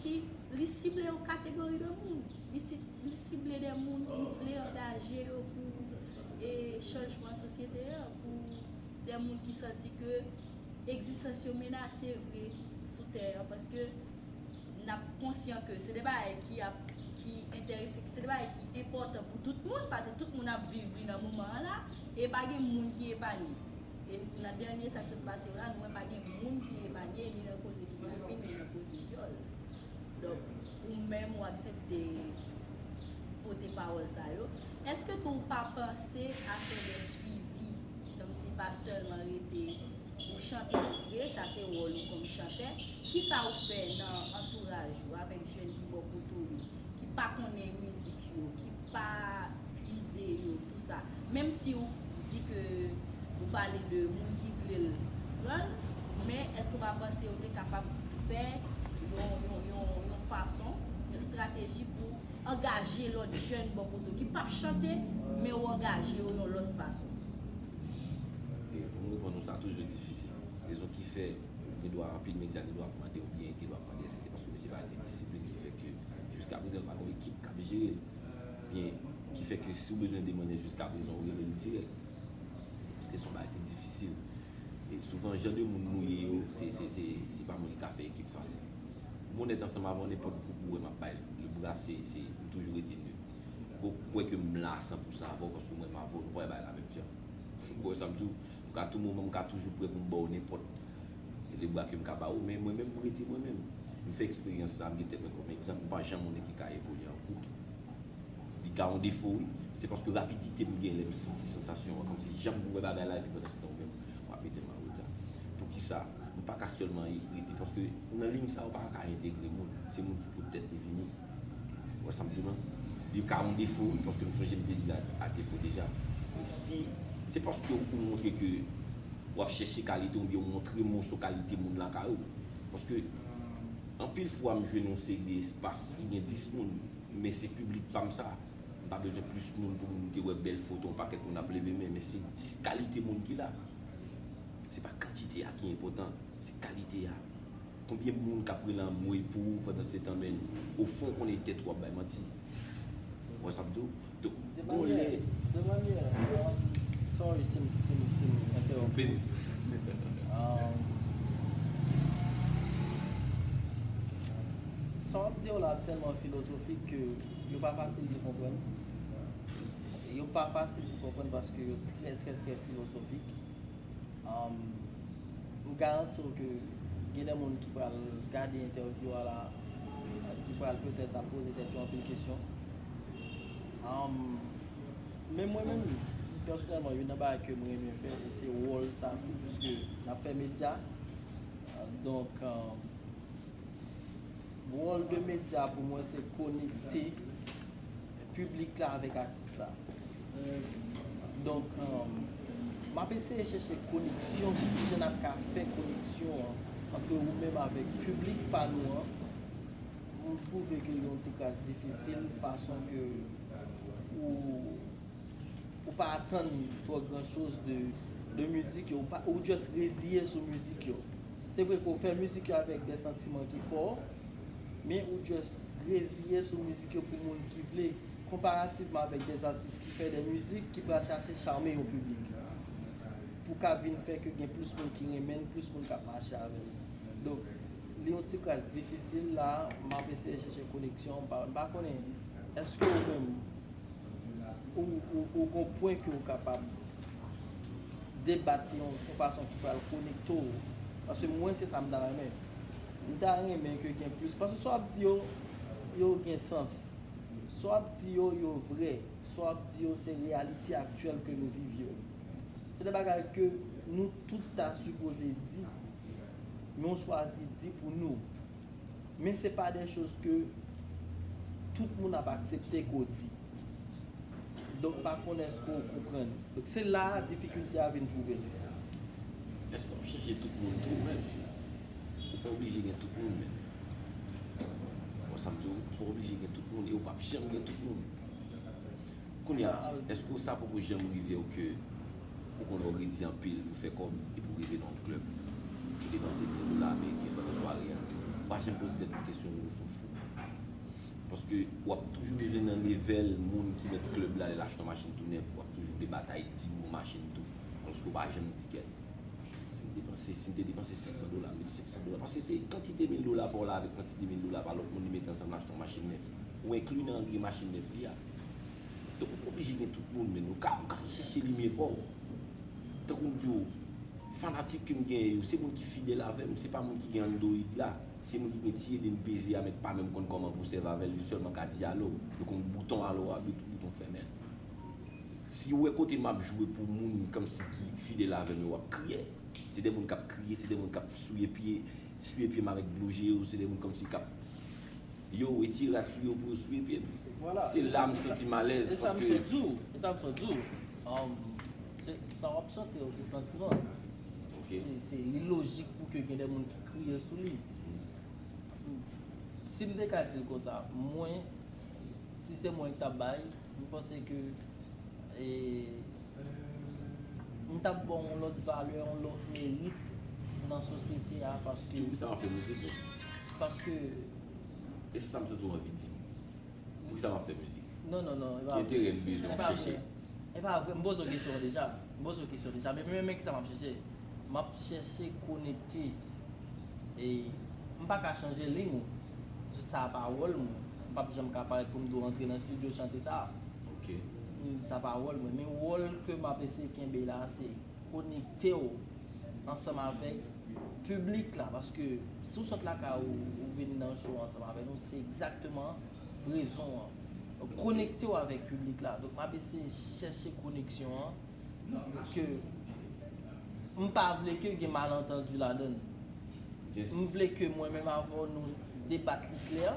ki li sible yon kategori de moun. Li, si- li sible de moun ki vle angaje yo pou e, chanjman sosyete a, pou de moun ki santi ke egzistans yo menase vre sou tè an, paske n ap konsyan ke se de bagay ki ap, ki enterese, se de bagay ki enpòtan pou tout moun, paske tout moun ap viv li nan moman an la, e pa gen moun ki epanye. E nan dènye sa k sot pase yo la, nou wè pa gen moun ki epanye, ni nan koze kidnapin, ni nan koze vyòl. Donk, ou menm ou aksepte pote pawòl sa yo. Èske tou ou pa panse a fè de swivi, kòmsi pa sèlman rete ou chante vre, sa se wòl ou kòm chantè. Kisa ou fè nan antouraj ou avèk jèn ki bò kote w yo, ki pa konnen mizik yo, ki pa mize yo, tou sa? Menm si ou di ke ou pale de moun ki vle l pran l, men èske ou pa panse ou te kapab fè yon, yon, yon, yon fason, yon estrateji pou angaje lòt jèn bò kote w ki p ap chante, men ou angaje yo yon lòt fason? E pou m reponn ou, sa toujou difisil. Rezon ki fè gen dwa anpil medya gen dwa ap mande w byen, gen dwa ap mande èske se paske mesye pa gen disiplin ki fè ke jiskaprezan l pa gen yon ekip k ap jere l. Byen, ki fè ke si w bezwen de manyè jiskaprezan ou rele l dirèk. Se paske se yon bagay ki difisil. E souvan, jan de moun nou ye yo, se, se, se, se pa moun ki ka fè ekip fasil. M onèt ansanm avè w, nenpòt gwoup ou wè m ap bay le bra, se, se, m toujou rete neutre. Ou kwè ke m la a san pousan avè w, paske m wè m avè w, nou pa wè bagay la menm jan. Ou wè sa m di w? M ka tou moman, m ka toujou prè pou m ba w nenpòt le bra ke m ka ba w, men mwen menm, m rete mwen menm. M fè eksperyans sa, m gen tèt mwen kòm egzanp, m pa janm yon nèg ki ka evolye an gwoup. Li ka yon defo, wi. Se paske rapidite m gen lè m santi sansasyon an, kòmsi jan m wè bagay la, epi pandan se tan ou menm, w ap mete m an reta. Poukisa? M pa ka sèlman rete, paske nan liy sa, ou pa ka entegre moun. Se moun ki pou tèt li vini. Ou wè sa m di w lan? Li ka yon defo, wi, paske m sonje m te di l a, a defo deja. Men si se paske ou montre ke w ap chèche kalite oubyen w montre moso kalite moun lakay ou. Paske anpil fwa m jwenn yon seri de espas ki gen dis moun, men se piblik pa m sa. M pa bezwen plis moun pou m te wè bèl foto, yon pakèt moun ap leve men, men se dis kalite moun ki la. Se pa kantite a ki enpòtan, se kalite a. Konbyen moun k ap rele anmwey pou ou pandan se tan, men o fon w konnen tèt ou ap bay manti? Ou wè sa m di w? Donk, gon lè. De manyè, um, sorry si m, si m, si m entèwonp ou. Um, Sa w ap di yo la tèlman filozofik ke yo pa fasil pou konprann. Yo pa fasil pou konprann paske yo trè, trè, trè filozofik. Um, m garanti w ke gen de moun ki pral gade entèvyou a la, ki pral petèt ap poze tèt yo anpil kesyon. Um, men mwen menm, pèsonèlman, youn nan bagay ke m renmen fè, e se wòl sa tou, piske n ap fè medya. Donk, um, wòl de medya pou mwen se konekte piblik la avèk atis la. Donk, um, m ap eseye chèche koneksyon, ki jan n ap ka fè koneksyon an ant ou menm avèk piblik pa nou an. M twouve ke li yon ti kras difisil, fason ke ou, ou pa atann twò gran choz de, de mizik yo, ou, pa, ou just reziye sou mizik yo. Se vre ke w fè mizik yo avèk de santiman ki fò, men ou just reziye sou mizik yo pou moun ki vle, konparativman avèk de atis ki fè de mizik ki pral chache chame yon piblik. Pou ka vin fè ke gen plis moun ki renmen l, plis moun k ap mache avè l. Donk, li yon ti kras difisil la, m ap eseye chèche koneksyon, m pa, m pa konnen, èske ou menm, ou, ou, ou gon pwen ke ou kapab debat yon, yon fason ki pral konekte w. Paske mwen, se sa m ta renmen. M ta renmen ke gen plis. Paske sa w ap di yo, yo gen sans. Sa w ap di yo, yo vrè. Sa w ap di yo, se reyalite aktyèl ke nou viv yo. Se de bagay ke nou tout ta sipoze di, men w chwazi di pou nou. Men se pa de choz ke tout moun ap aksepte ke w di. Donk, m pa konnen èske w konprann. Donk, se la a difikilte a vin twouve l. Èske w ap chèche tout moun tou menm? Ou pa oblije gen tout moun menm. Bon, sa m di w, ou pa oblije gen tout moun e ou p ap janm gen tout moun. Kounye a, èske sa poko janm rive w ke ou konn ou redi anpil, ou fè kòb, epi w rive nan yon klèb, ou depanse mil dola ameriken pandan sware a, ou pa janm poze tèt ou kesyon, ou sou fou? Paske w ap toujou bezwen nan level moun ki mèt klèb la, lè l achte yon machin tou nèf, w ap toujou vle batay di pou yon machin tou, alòske w pa janm di kèt. Si m depanse, si m te depanse senk san dola, m met senk san dola. Paske se kantite mil dola pa w la avèk kantite mil dola pa lòt moun li mete ansanm l achte yon machin nèf. Ou enkli nan yon machin nèf li a. Donk ou pa oblije gen tout moun, men ou ka, ou ka chèche limyè pa w. Tankou m di w, fanatik ke m genyen yo, se moun ki fidèl avè m, se pa moun ki gen Android la. Se moun ki gen ti ede m peze a, men pa menm konn kòman pou sèvi avè l, yo sèlman ka di alo. Yo konn bouton alo a, bouton fèmen. Si w wè kote m ap jwe pou moun kòmsi ki fidèl avè m yo, w ap kriye. Se de moun k ap kriye, se de moun k ap souye pye, souye pye m avèk dlo je yo, se de moun kòmsi k ap yo, etire rad sou yo pou yo souye pye m. Se la m santi m alèz. E sa m sot di w, e sa m sot di w. Um, se, sa w ap chante yo, se santiman. Se, se, li lojik pou ke gen de moun ki kriye sou li. Si m te ka di l konsa, mwen, si se mwen ki t ap bay, m panse ke e, m t ap ba w yon lòt valè, yon lòt merit nan sosyete a, paske. Poukisa w ap fè mizik, menm? Paske. E se sa m santi w anvi di m. Poukisa w ap fè mizik? Non, non, non, e pa vre. Ki enterè m bezwen w ap chèche? E pa vre, m poze w kesyon an deja. M poze w kesyon deja, men, men, men kisa m ap chèche? M ap chèche konekte. E m pa ka chanje liy ou. Sa pa wòl mwen. M p ap janm ka parèt pou m di w antre nan estidyo chante sa. Ok. Sa pa wòl mwen. Men wòl ke m ap eseye kenbe la, se konekte w ansanm avèk piblik la. Paske si w sot lakay ou, ou vin nan show ansanm avè nou, se egzakteman rezon an. Donk, konekte w avèk piblik la. Donk, m ap eseye chèche koneksyon an. Ke m pa vle ke gen malantandi ladan l. M vle ke mwen menm avè w nou debat li klè.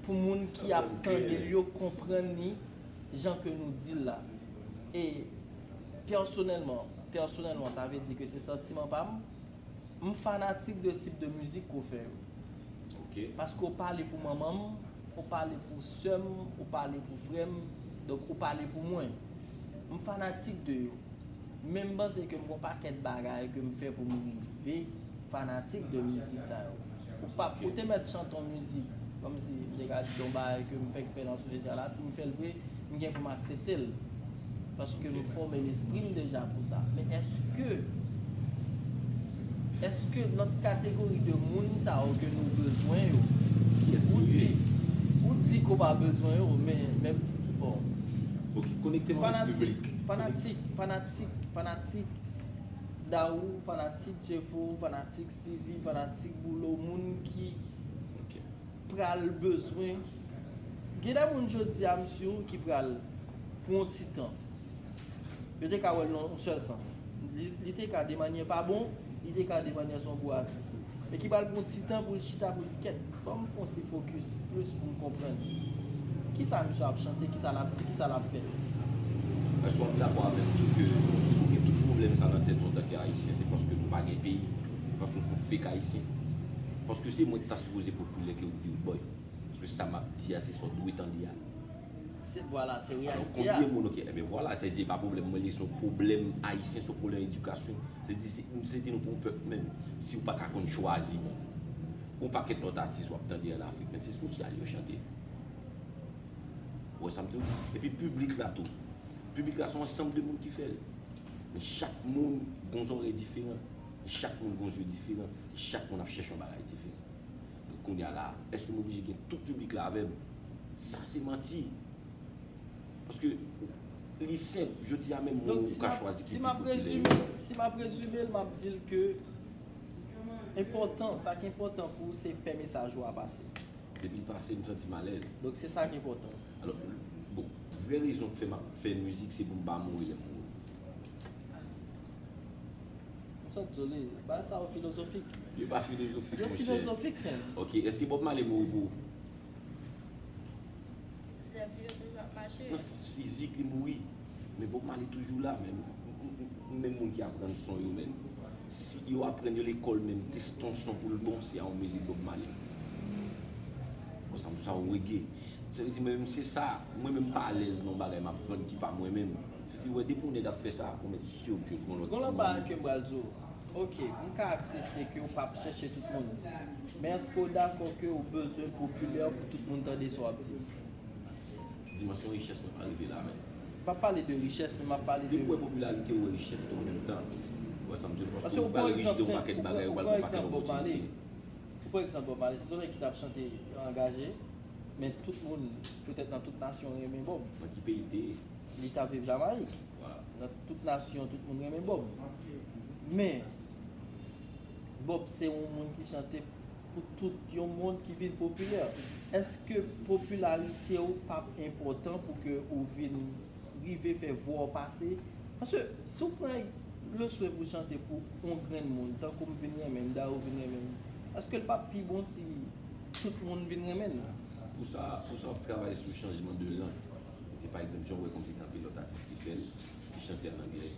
Pou moun ki ap tande l yo konprann li jan ke nou di l la. E pèsonèlman, pèsonèlman, sa vle di ke se santiman pa m. M fanatik de tip de mizik ke w fè yo. Paske w pale pou manman m, ou pale pou sè m, ou pale pou frè m, donk ou pale pou mwen. M fanatik de yo. Men m panse ke m gon pakèt bagay ke m fè pou m rive fanatik de mizik sa yo. Ou p ap, ou te mèt chante yon mizik, kòmsi m te ka di yon bagay ke m fèk fè nan sosyete a la, si m fè l vre, m gen pou m aksepte l. Paske m fòme lespri m deja pou sa. Men èske, èske lòt kategori de moun sa yo ke nou bezwen yo, Kiyès Ou nou di, ye? Ou di ke w pa bezwen yo, men, men, bon. Ok, konekte m avèk Fanatik, piblik. Fanatik, fanatik, fanatik Daou, fanatik Jeffo, fanatik Steevy, fanatik Boulo, moun ki Ok. pral bezwen. Gen de moun jodi a, m si, ki pral pou yon ti tan. Yo te ka wè l nan yon sèl sans. Li, li te ka de manyè pa bon, li te ka de manyè se yon gwo atis. Men ki pral pran ti tan pou l chita, pou l di, kèt, ban m fè yon ti fokis plis pou m konprann kisa misye ap chante, kisa l ap di, kisa l ap fè. Èske w ap dakò avè m tou ke si w gen tout pwoblèm sa nan tèt ou antanke Ayisyen, se paske nou pa gen peyi, paske nou se yon fake Ayisyen? Paske se mwen ki ta sipoze popilè ke w di w boy. Paske sa m ap di a, se sa w dwe tande a. Se, vwala, se Alò, reyalite a. Konbyen moun, ok, ebyen vwala, sa di pa pwoblèm mwen li, se yon pwoblèm Ayisyen, se yon pwoblèm edikasyon. Se di, se, se di nou pou yon pèp menm. Si w pa ka konn chwazi menm. Gon pakèt lòt atis w ap tande an Afrik, men se sosyal yo chante. Ou wè sa m di w? Epi piblik la tou. Piblik la se yon ansanm de moun ki fè l. Men chak moun gon zòrèy diferan. Chak moun gon zye diferan. Chak moun ap chèche yon bagay diferan. Donk kounye a la, èske m oblije gen tout piblik la avè m? Sa se manti. Paske li senp, jodi a menm moun Donk, ou si ka m ap, chwazi ki si pi m ap popilè rezime, yo. Si m ap rezime l, m ap di l ke enpòtan, sa ki enpòtan pou ou, se fè mesaj ou a pase. Depi l pase, m santi m alèz. Donk, se sa ki enpòtan. Alò, bon, vrè rezon k fè m ap fè mizik, se pou m pa mouri lè m mouri. M sot di w li, bagay sa yo filozofik. Li pa filozofik, Yo monchè. Filozofik, menm. Ok, èske Bob Marley mouri pou ou? Zèb li yo toujou ap mache. Nan sans fizik, li mouri. Men Bob Marley toujou la, menm. Menm moun ki aprann son yo, menm. Si yo aprann yo lekòl, menm, tèste yon son pou l bon, se a yon mizik Bob Marley. Bon, sa, sa yon reggae. Sa vle di, mwen menm, se sa. Mwen menm, m pa alèz nan yon bagay m ap vann ki pa mwen menm. Se di, wè, depi yon nèg ap fè sa, ou mèt si ke gon lòt Gon lòt timoun. Bagay ke m pral di w. Ok, m ka aksepte ke w p ap chèche tout moun. Men èske w dakò ke w bezwen popilè pou tout moun tande sa w ap di? Dimansyon richès mwen pa rive la, men. M pa pale de richès, men m ap pale de. Depi w wè popilarite, ou wè richès tou an menm tan. Ou wè sa m di w? Paske Paske ou ou pral pran rich de yon egzanp, pakèt ou bagay, ou ou pral pran pran pakèt egzanp Bob Marley. opòtinite. Ou pran egzanp Bob Marley, se yon nèg ki t ap chante angaje, men tout moun, petèt nan tout nasyon, renmen Bob. Nan ki peyi te ye? Li t ap viv Jamayik. Vwala. Nan tout nasyon, tout moun renmen Bob. Men, Bob se yon moun ki chante pou tout yon mond ki vin popilè. Èske popilarite w p ap enpòtan pou ke ou vin rive fè vwa w pase? Paske si w pran leswen pou chante pou yon grenn moun, tankou m vin renmen m, Daou vin renmen m, èske l p ap pi bon si tout moun vin renmen l? Pou sa, pou sa, w ap travay sou chanjman de lang. Se pa egzanp, jan w wè kòmsi gen anpil lòt atis ki fè l, ki chante an anglè,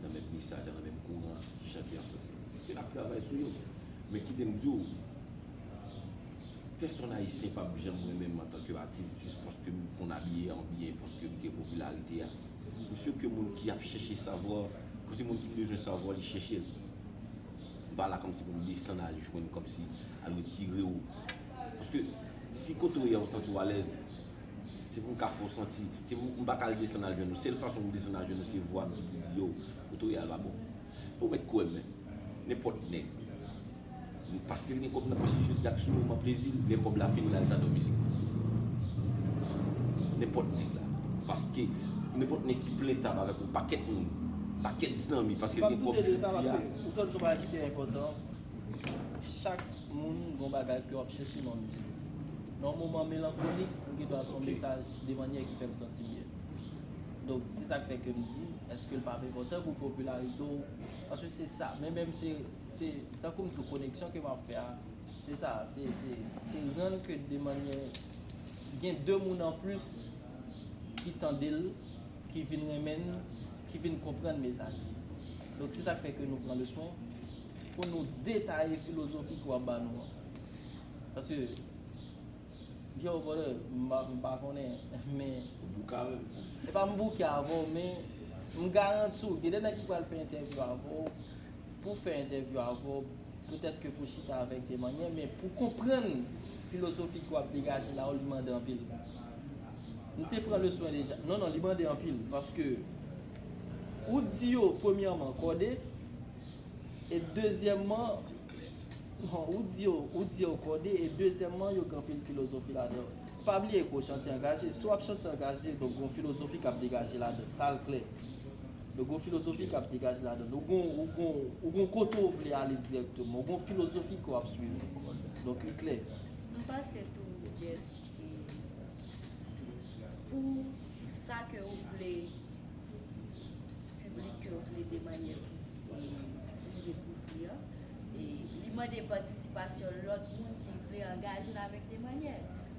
nan menm mesaj, nan menm kouran, ki chante an fransè. Yo n ap travay sou yo. Men kite m di w, pèsonn ayisyen p ap janm renmen m antanke atis, jis paske m konn abiye an byen, paske m gen popilarite a. M si ke moun ki ap chèche savwa, kòmsi moun ki bezwen savwa, li chèche l. M pa la kòmsi pou m desann al jwenn, kòmsi al retire w. Paske si kote w ye a ou santi w alèz, se pou m ka fè w santi, se pou m pa ka al desann al jwenn ou. Sèl fason pou m desann al jwenn ou, se vwa m ki pou di yo, kote w ye a l pa bon. Ou mèt kwè m, men. Nenpòt nèg. Paske l gen kòb nan pòch li, jodi a, k sou moman plezi l, lè kòb la fini, l al tande yon mizik. Nenpòt nèg la. Paske nenpòt nèg ki plen tab avèk yon pakèt moun, pakèt zanmi, paske l M ap gen kòb doute de sa jodi a. Paske ou sot sou bagay ki te enpòtan. Chak moun gon bagay ke w ap chèche nan mizik. Nan yon moman melankolik, m gen dwa se yon Ok. Mesaj de manyè ki fè m santi byen. Donk, se sa k fè ke m di, èske l p ap enpòtan pou popilarite w? Paske se sa, men menm se, se tankou m di w koneksyon ke m ap fè a, se sa, se, se, se rann ke de manyè, gen de moun an plis ki tande l, ki vin renmen l, ki vin konprann mesaj li. Donk, se sa k fè ke nou pran le swen pou nou detaye filozofi ke w ap ba nou an. Paske, Pierre Robert, m pa, m pa konnen, men Ou bouka menm. E pa m bouke avè w, men m garanti w, gen de nèg ki pral fè entèvyou avè w, pou fè entèvyou avè w, petèt ke pou chita avèk de manyè, men pou konprann filozofi ke w ap degaje la, li mande anpil. M te pran le swen deja. Non, non, li mande anpil, paske ou di yo, premyèman, kòde, e dezyèmman, Non, ou di yo, ou di yo kòde, e dezyèmman, yo gen anpil filozofi ladan. Pa bliye ke w chante angaje. Si w ap chante angaje, donk, gen yon filozofi k ap degaje ladan. Sa l klè. Donk, gen yon filozofi k ap degaje ladan. Ou gen, ou gen, ou gen kote w vle ale dirèkteman. Ou gen yon filozofi ke w ap swiv. Donk, li klè. M panse tou, Jeff, e pou sa ke ou vle, piblik ke ou vle de manyè pou rive kouvri an, e li mande patisipasyon lòt moun ki vle angaje l avèk de manyè.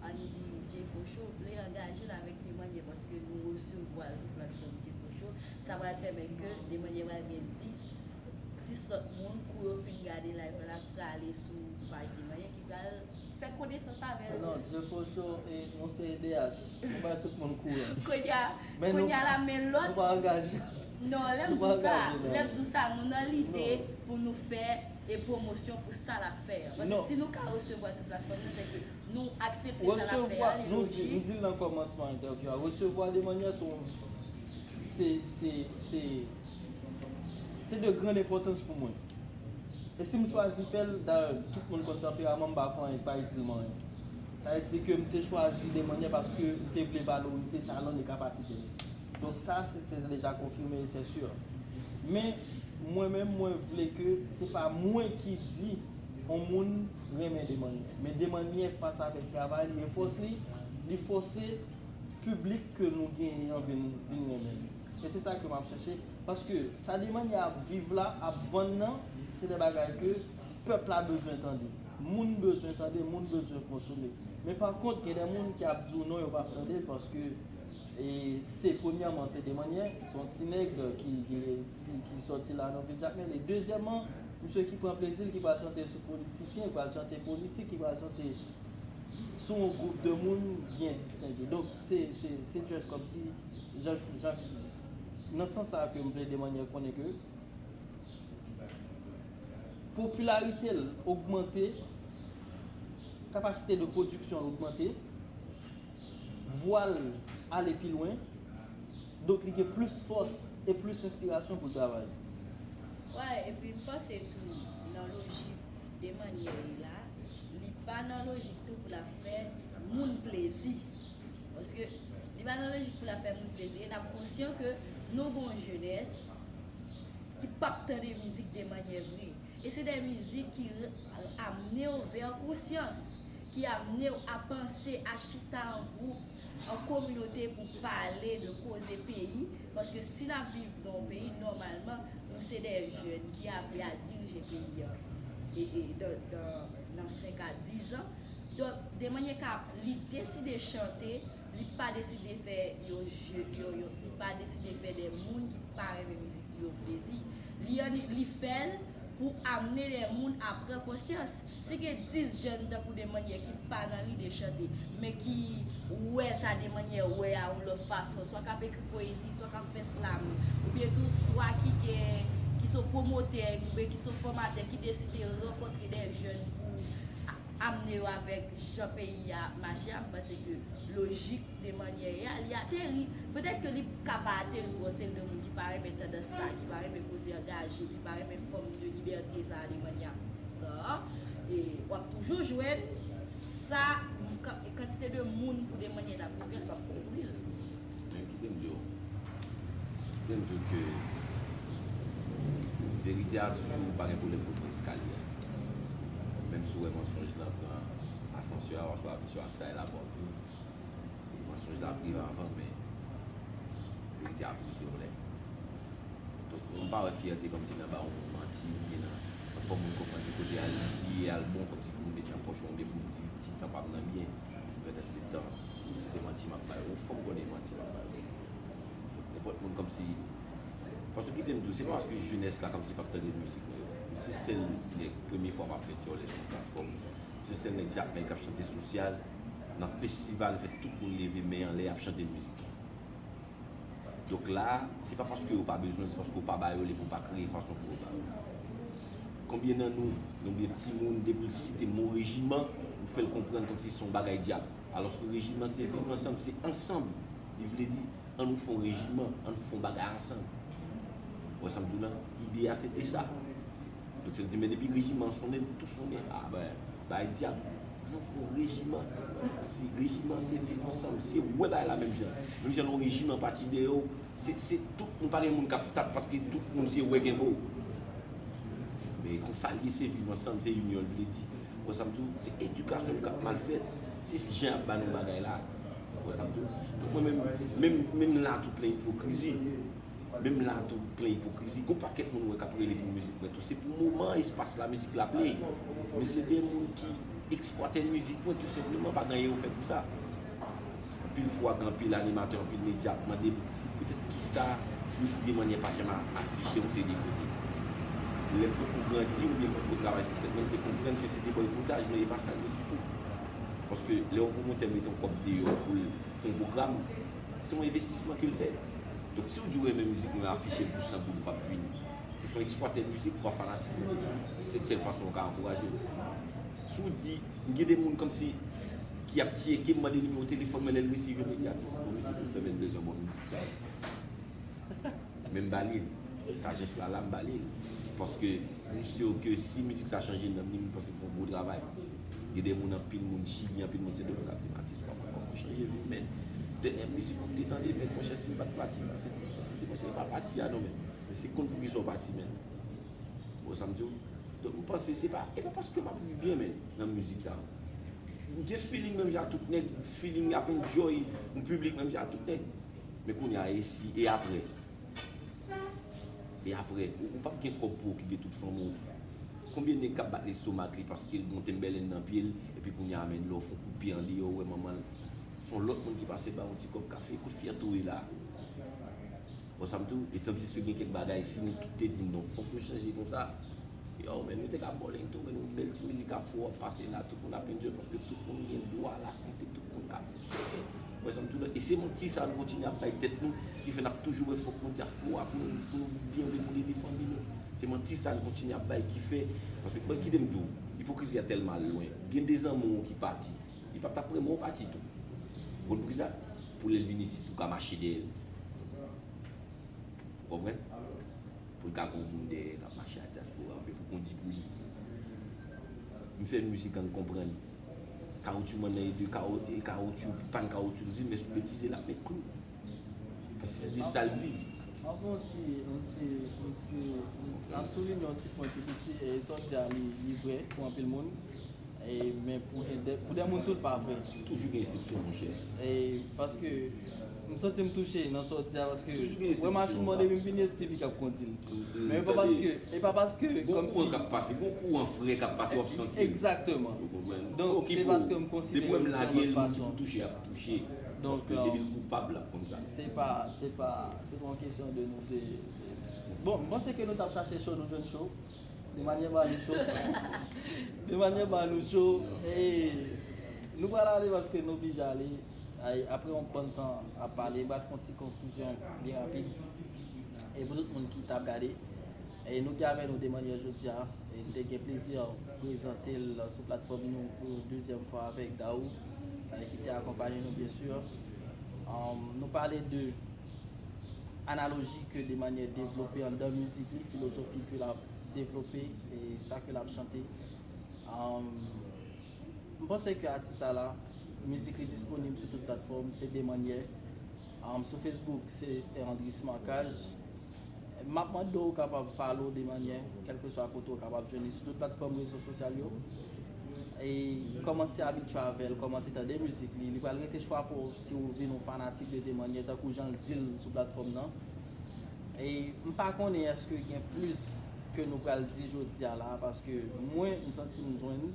Ann di Jefo Show vle angaje l avèk de manyè paske nou resevwa l sou platfòm Jefo Show. Sa pral pèmèt ke de manyè pral gen dis dis lòt moun kou yo fin gade live la prale sou paj de manyè ki pral fè konesans avè l. Non, Jefo Show e yon seri de H. Nou bay tout moun kouran. Kounye a, kounye a la men lòt. Nou pa angaje. Non, lè m di sa, lè m di sa, nou nan lide pou nou fè e pwomosyon pou sa l ap fè an. Paske si nou ka resevwa sou platfòm nan, se ke nou aksepte sa l ap fè an, li lojik. Nou di l nan kòmansman entèvyou a, resevwa de manyè se yon, se, se, se, se de grann enpòtans pou mwen. E si m chwazi fè l, dayè, tout moun konn tanperaman m, m pa fè anyen, pa itil mwen anyen. Sa vle di ke m te chwazi de manyè paske m te vle valorize talan m e kapasite m. Donk sa, se, se deja konfime e se si. Men, mwen menm, mwen vle ke se pa mwen ki di yon moun renmen de manyè. Men de manyè fas avèk travay li e fòs li, li fòse piblik ke nou genyen an vin, vin renmen li. E se sa ke m ap chèche. Paske sa de manyè ap viv la, ap vann nan, se de bagay ke pèp la bezwen tande. Moun bezwen tande, moun bezwen konsome. Men pa kont, gen de moun ki ap di w non, yo p ap tande l paske e se premyèman, se de manyè, se yon ti nèg ki, ki, ki, ki sòti la nan vil Jakmèl. E dezyèmman, misye ki pran plezi l, ki pral chante sou politisyen, ki pral chante politik, ki pral chante sou yon gwoup de moun byen distenge. Donk, se, se, se just kòmsi, jan, jan, nan sans sa ke m vle de manyè konnen ke popilarite l ogmante, kapasite de pwodiksyon l ogmante, vwa l ale pi lwen, donk li gen plis fòs e plis enspirasyon pou l travay. Wi, epi m panse tou nan lojik de manyè la, li pa nan lojik tou pou l ap fè moun plezi. Paske li pa nan lojik pou l ap fè moun plezi. E n ap konsyan ke nou gen yon jenès ki p ap tande mizik de manyè vre. E se de mizik ki amne w vè konsyans, ki amne w a panse, a chita an gwoup, an kominote pou pale de koze peyi. Paske si n ap viv nan yon peyi, nòmalman, nou se de jèn ki aple a dirije peyi an e, e, dan, dan, nan senk a diz an. Donk, de manyè ka li deside chante, li pa deside fè yo je, yo, yo, li pa deside fè de moun ki pa renmen mizik li yo plezi. Li, li fè l pou amne de moun a pran konsyans. Si gen dis jèn tankou de manyè ki pa nan lide chante, men ki wè sa de manyè wè a yon lòt fason, swa k ap ekri pwezi, swa k ap fè slam, oubyen tou swa ki gen, ki se pwomotè, oubyen ki se fòmatè, ki deside rankontre de jèn pou amne yo avèk jan peyi a ap mache a, m panse ke lojik de manyè a, li ateri. Petèt ke li ka pa ateri pou yon seri de moun ki pa renmen tandans sa, ki pa renmen koze angaje, ki pa renmen fòm de libète sa de manyè a pran an. E w ap toujou jwenn sa, kantite de moun pou de manyè n ap kouvri l p ap kouvri l. Men kite m di w, kite m di w ke verite a toujou pa gen pwoblèm pou pran eskalye a. Menm si w wè mansonj lan pran asansè a, oswa misye ak sa e la pòt. Mansonj la ap rive avan, men verite a ap rive yon lè. Donk, mwen pa wè fyète kòmsi nan ba yon manti, oubyen nan, nan fè moun konprann ke kote al, li ye al bon, kòmsi pou m met nan pòch ou, oubyen pou m viv ti tan pa m nan byen. Pandan se tan, si se manti m ap bay ou, fò m konnen manti m ap bay ou. Donk, nenpòt moun kòmsi, paske kite m di w, se pa paske jenès la kòmsi p ap tande mizik mwen yo. Se sèl nèg, premye fwa m ap fè dyòlè sou yon platfòm. Se sèl nèg Jakmèl k ap chante sosyal. Nan festival, fè tout moun leve men anlè, y ap chante mizik. Donk la, se pa paske yo pa bezwen, se paske w pa ba yo, li pou pa kreye fason pou yo ba yo. Konbyen nan nou, konbyen timoun, depi l site mo rejiman, ou fè l konprann kòmsi se yon bagay dyab. Alòske rejiman se viv ansanm, se ansanm. Li vle di, ann nou fè yon rejiman, ann nou fè yon bagay ansanm. Ou wè sa m di w la? Ide a se te sa. Yo di men depi rejiman sonnen, tou sonnen. Ah ben, bay dyab. Nou fè yon rejiman. Se rejiman, se viv ansanm. Se wè bay la menm jan. Menm jan yon rejiman pati dèyè w, se, se tout, nou pa gen moun k ap stop paske tout moun se wè gen bo. Men konsa l ye, se viv ansanm, se union l vle di. Wè sa m di w, se edikasyon nou k ap mal fèt. Se jan y ap ba nou bagay la. Wè sa m di w. Donk mwen menm, menm, menm la tou plen ipokrizi. Menm la tou plen ipokrizi. Gon pakèt moun wè k ap rele pou mizik mwen tou. Se pou moman espas la mizik la play. Men se de moun ki eksplwate mizik mwen tou senpleman, pa gen anyen yo fè pou sa. Anpil fwa gen anpil animatè, anpil medya ap mande m poutèt kisa Demanyè pa janm a- afiche yon seri de kote. Lè m poko grandi oubyen m poko travay sou tèt mwen, m te konprann ke se de bòykotaj, men e pa sa l ye ditou. Paske lè yon pwomotè mete yon kòb deyò pou l fè yon pwogram, se yon envestisman ke l fè. Donk si w di w renmen mizik mwen, afiche l pou san goud, w p ap vini. Ou se yon eksplwatè mizik, ou pa fanatik mwen. Se sèl fason w ka ankouraje m. Si w di, m gen de moun kòmsi ki ap tyeke m, mande nimewo telefòn mwen, lè l resi jwenn, li di atis, bon, mesye, pou fè menm bezwen bon mizik sa. Men m ba li l. Sajès la la, m ba li l. Paske m si ke si mizik sa chanje nanm li, m panse l fè yon gwo travay. Gen de moun, anpil moun Chili, anpil moun Sendomeng k ap di m atis, papa, kòman w chanje vi m, men. Dènyè mizik ou te tande, men monchè, si m pa t pati, se, se, monchè, e pa pati a non, men. Men se konn poukisa w pati, men. Bon, sa m di w. Donk, m panse se pa, e pa paske m ap viv byen, men, nan mizik sa. M gen feeling menm jan ak tout nèg, feeling ap enjoy, yon piblik menm jan ak tout nèg. Men kounye a, e si, e apre? E apre, ou, ou p ap gen kòb pou okipe tout fanmi w. Konbyen nèg k ap bat lestomak li paske l gen yon Timberland nan pye l, epi kounye a, men, lè w fè yon kout pye andeyò, ou wè manman l, se yon lòt moun ki pase ba w yon ti kòb kafe, kote fyète w ye la? Bon, sa m tou, e tandiske gen kèk bagay, si nou tout te di non, fòk nou chanje konsa. Yo, men nou te ka bòleng tou, men nou bèl ti mizik afro ap pase la, tout moun ap enjoy paske tout moun gen dwa lasante, tout moun ka fonksyone. Wè sa m tou la, e se manti sa nou kontinye ap bay tèt nou, ki fè n ap toujou wè fòk nou dyaspora pou nou, pou nou viv byen, oubyen pou n ede fanmi nou. Se manti sa nou kontinye ap bay ki fè, paske, bon, kite m di w, ipokrizi a tèlman al lwen. Gen de zanmi w ki pati, li p ap t ap renmen w pati tou. Ou konn poukisa? Pou lè l vin isit, ou ka mache dèyè l. Ou konprann? Pou l ka gen yon moun dèyè l ap mache ak dyaspora, oubyen pou kondi pou li. M fè mizik an konprann. Kawotchou m nan e de kawo-, e kawotchou, pàn kawotchou l vin, men sou betize l ap met klou. Paske se de sa l viv. An fè yon ti, yon ti, yon ti, n ap souliye yon ti pwen tou piti, e sa w di a li, li vrè pou anpil moun. E, men pou gen de, pou de moun tou l pa vrè. Toujou gen eksepsyon, monchè. E, paske, m santi m touche nan sa w di a, paske, toujou gen eksepsyon, wè machin mwen depi m vini, e Stevie k ap kondi l. Men e pa paske, e pa paske, gon kouran k ap pase, gon kouran frè k ap pase, w ap santi l. Egzakteman. Ou konprann? Donk, se paske m konsidere l se yon lòt fason. Depi w lage l, moun ki pou touche, ap touche. Donk, paske depi l koupab, l ap konn sa. Se pa, se pa, se pa yon kesyon de nou te, bon, m panse ke nou t ap chache cho, nou jwenn cho. Demanyè ba nou cho. Demanyè ba nou cho. E nou pral ale paske nou oblije ale. Ay, apre yon bann tan ap pale, m pral fè yon ti konklizyon byen rapid. E pou tout moun ki t ap gade, e nou ki avè nou Demanyè jodi a, e m te gen plezi prezante l sou platfòm nou pou dezyèm fwa avèk Daou, e ki te akonpaye nou, byen si. Um, nou pale de analoji ke Demanyè devlope anndan mizik li, filozofi ke l ap devlope, e sa ke l ap chante. Um, m panse ke atis sa la, mizik li disponib sou tout platfòm, se Demanyè. Um, sou Facebook, se Andris Marcage. M ap mande w kapab follow Demanyè, kèlkeswa kote w kapab jwenn li sou tout platfòm rezo sosyal yo. E kòmanse abitye avè l, kòmanse tande mizik li. Li pral rete chwa pa w si w vin yon fanatik de Demanyè, tankou jan l di l sou platfòm nan. E m pa konnen èske gen plis ke nou pral di jodi a la, paske mwen, m santi m jwenn.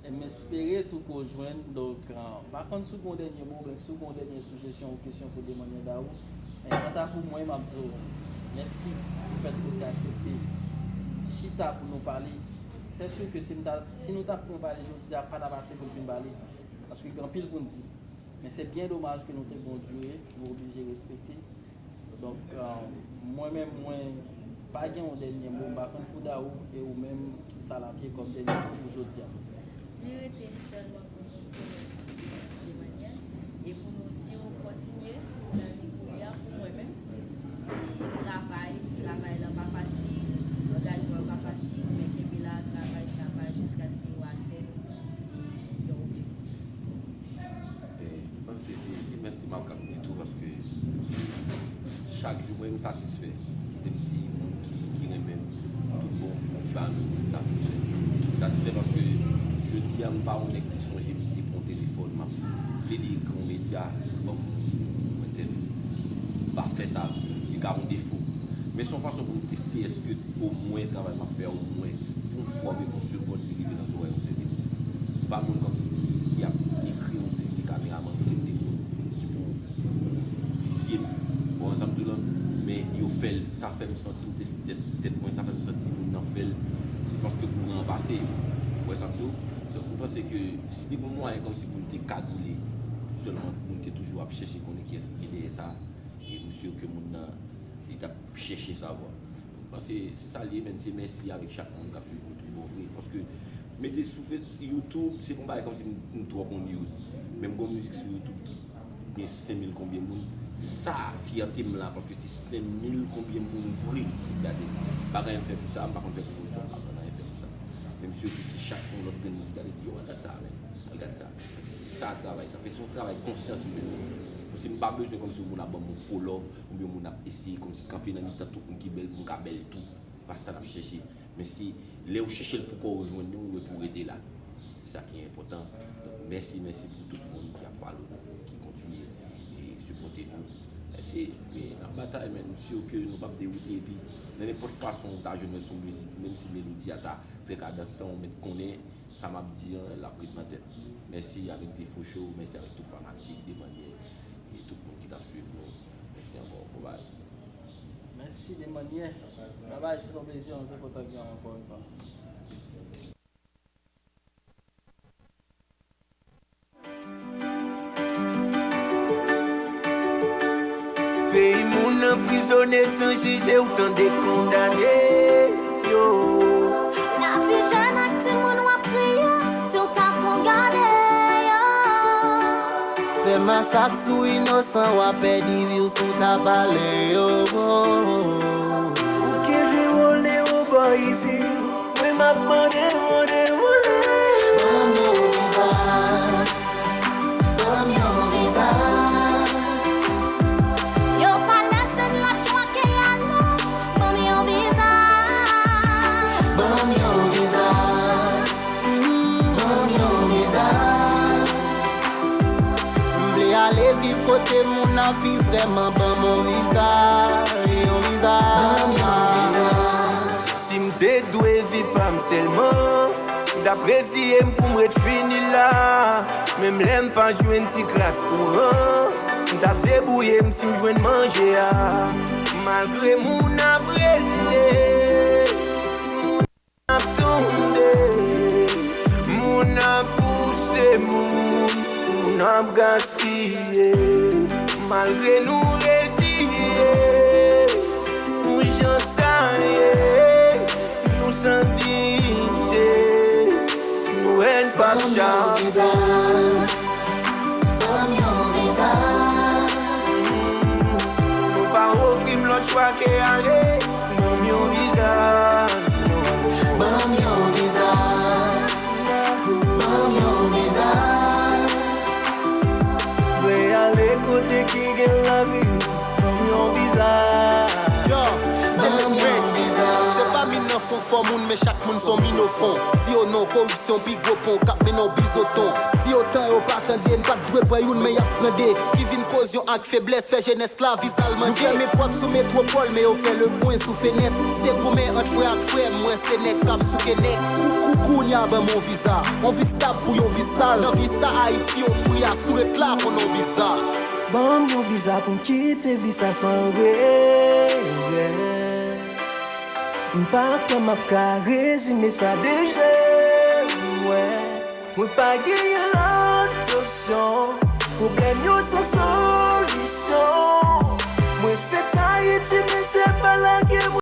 E m espere tou ke w jwenn. Donk, ah, m pa konn si w gen yon dènye mo, oubyen si w gen yon dènye sijesyon ou kesyon pou Demanyè Daou. Men kanta pou mwen, m ap di w mèsi pou fèt ke w te aksepte chita pou nou pale. Se si ke si n ta, si nou t ap pran pale jodi a, pa t ap ase pou n fin pale. Paske gen anpil pou n di. Men se byen domaj ke nou te gen yon dire, nou oblije respekte. Donk, ah, mwen menm, mwen pa gen yon dènye mo, m pa konn pou Daou, e ou menm, kisa l ap ye kòm dènye mo pou jodi a? Li rete sèlman pou nou di mèsi Demanyè, e pou nou di w kontinye nan liy kounye a pou mwen menm. E travay, travay la pa fasil, angajman yo pa fasil, men Se, se mèsi m ap kab di tou, paske chak jou mwen, m satisfè. Kite m di moun ki, ki renmen m, tout bon, ki ba m, m satisfè. M satisfè paske jodi a, m pa yon nèg ki sonje m te pran yon telefòn, m ap plede ekri yon medya, ban m yon entèvyou. M pa fè sa, li ka yon defo. Men se yon fason pou m teste èske omwen travay m ap fè a, omwen pou yon fwa oubyen pou yon segond, li rive nan zòrèy yon seri de moun. M pa moun kòmsi ki, ki ap ekri yon seri de kameramann, yon seri de moun ki pou visye m. Ou konprann sa m di w lan? Men yo fè l, sa fè m santi m teste tèt mwen, sa fè m santi moun nan fè l paske kouran an pase. Ou wè sa m di w? Donk, m panse ke si te gen yon mwayen kòmsi pou m te kadoule, sèlman moun te toujou ap chèche konnen kiyès ki te dèyè sa, e m si ke moun nan, li t ap chèche savwa. M panse se sa l ye, men se mèsi avèk chak moun k ap swiv nou tout bon vre. Paske mete sou Fe-, YouTube, se pa yon bagay kòmsi m, m twò konn use. Men m gon mizik sou YouTube ki gen senk mil konbyen moun. Sa, fyète m la, paske se senk mil konbyen moun vre ki gade. M pa gen anyen m fè pou sa, m pa konn fè pwomosyon, m pa konn anyen fè pou sa. Men m si ke si chak yon lòt grenn moun ki gade, di, "Yo, al gad sa, men, al gad sa." Sa, se sa travay sa. Paske se yon travay konsyans m bezwen. Kòmsi m pa bezwen kòmsi yon moun ap ban m yon fo love, oubyen yon moun ap eseye kòmsi kanpe nan mitan tout moun ki bèl pou m ka bèl tou. Pa sa n ap chèche. Men se lè w chèche l pou kò w jwenn li, ou pou rete la. Se sa ki enpòtan. Donk, mèsi, mèsi pou tout moun ki ap follow nou, ki kontinye e sipòte nou. Mèsi. Men n ap batay, men m si ke nou p ap dewoute. Epi, nan nenpòt fason ou ta jwenn mwen sou mizik, menm si melodi a ta trè kadanse, ou mèt konnen sa m ap di an, l ap ret nan tèt. Mèsi avèk Defo Show, mèsi avèk tout fanatik, Demanyè, e tout moun ki t ap swiv nou. Mèsi ankò, bye bye. Mèsi Demanyè. Bye bye, se yon plezi, nou te kontan gen w ankò yon fwa. Peyi moun anprizone san jije, ou tande kondane yo. Lavi jèn ak timoun w ap kriye, si w ta fon gade yo. Fè masak sou inosan, w ap pèdi vi w si w ta pale yo. Ou ke jwe wòl de ou bò isi, mwen m ap mande, mande, mande. Ban m yon viza. Ban m yon viza. Yo pa lèse n lòt bò ke ale. Ban m yon viza. Ban m yon viza. Ban m yon viza. M vle ale viv kote moun ap viv vrèman. Ban m yon viza. Yon viza. Ban m yon viza. Si m te dwe vi pa m sèlman, m t ap reziye m pou m ret fini la. Menm lè m pa jwenn ti kras kouran, m t ap debouye m si m jwenn manje a. Malgre moun ap rele, moun ap tonbe, moun ap pouse, moun, moun ap gaspiye. Malgre nou reziye, pou jan sa ye, nou san diyite, nou wè n p ap chape. Ban m yon viza. Nou pa ofri m lòt chwa ke ale. Ban m yon viza. Ban m yon viza. Ban m yon viza. Vle ale kote ki gen lavi. Ban m yon viza. Yo, ban m yon viza. Se pa min nan fon k fò moun, men chak moun s on min o fon. Di yo non, koripsyon pi gwo pon k ap mennen w bizoton. Di yo tan yo pa tande, n pa t dwe pran youn, men y ap pran de. Ki vin koz yon ak feblès, fè jenès la viza l mande. Nou fèmen pòt sou metwopòl, men yo fè lepwen sou fenèt. Se goumen ant frè ak frè, m wè se nèg k ap souke nèg. Kou, kou, kounye a ban m yon viza. Yon viza pou yon viza. Nan viza Ayiti ofri a, si w ret la, konn yon viza. Ban m yon viza pou m kite vi sa san regrè. M pa kwè m ap ka rezime sa deja, wè. Mwen pa genyen lòt opsyon. Pwoblèm yo san solisyon.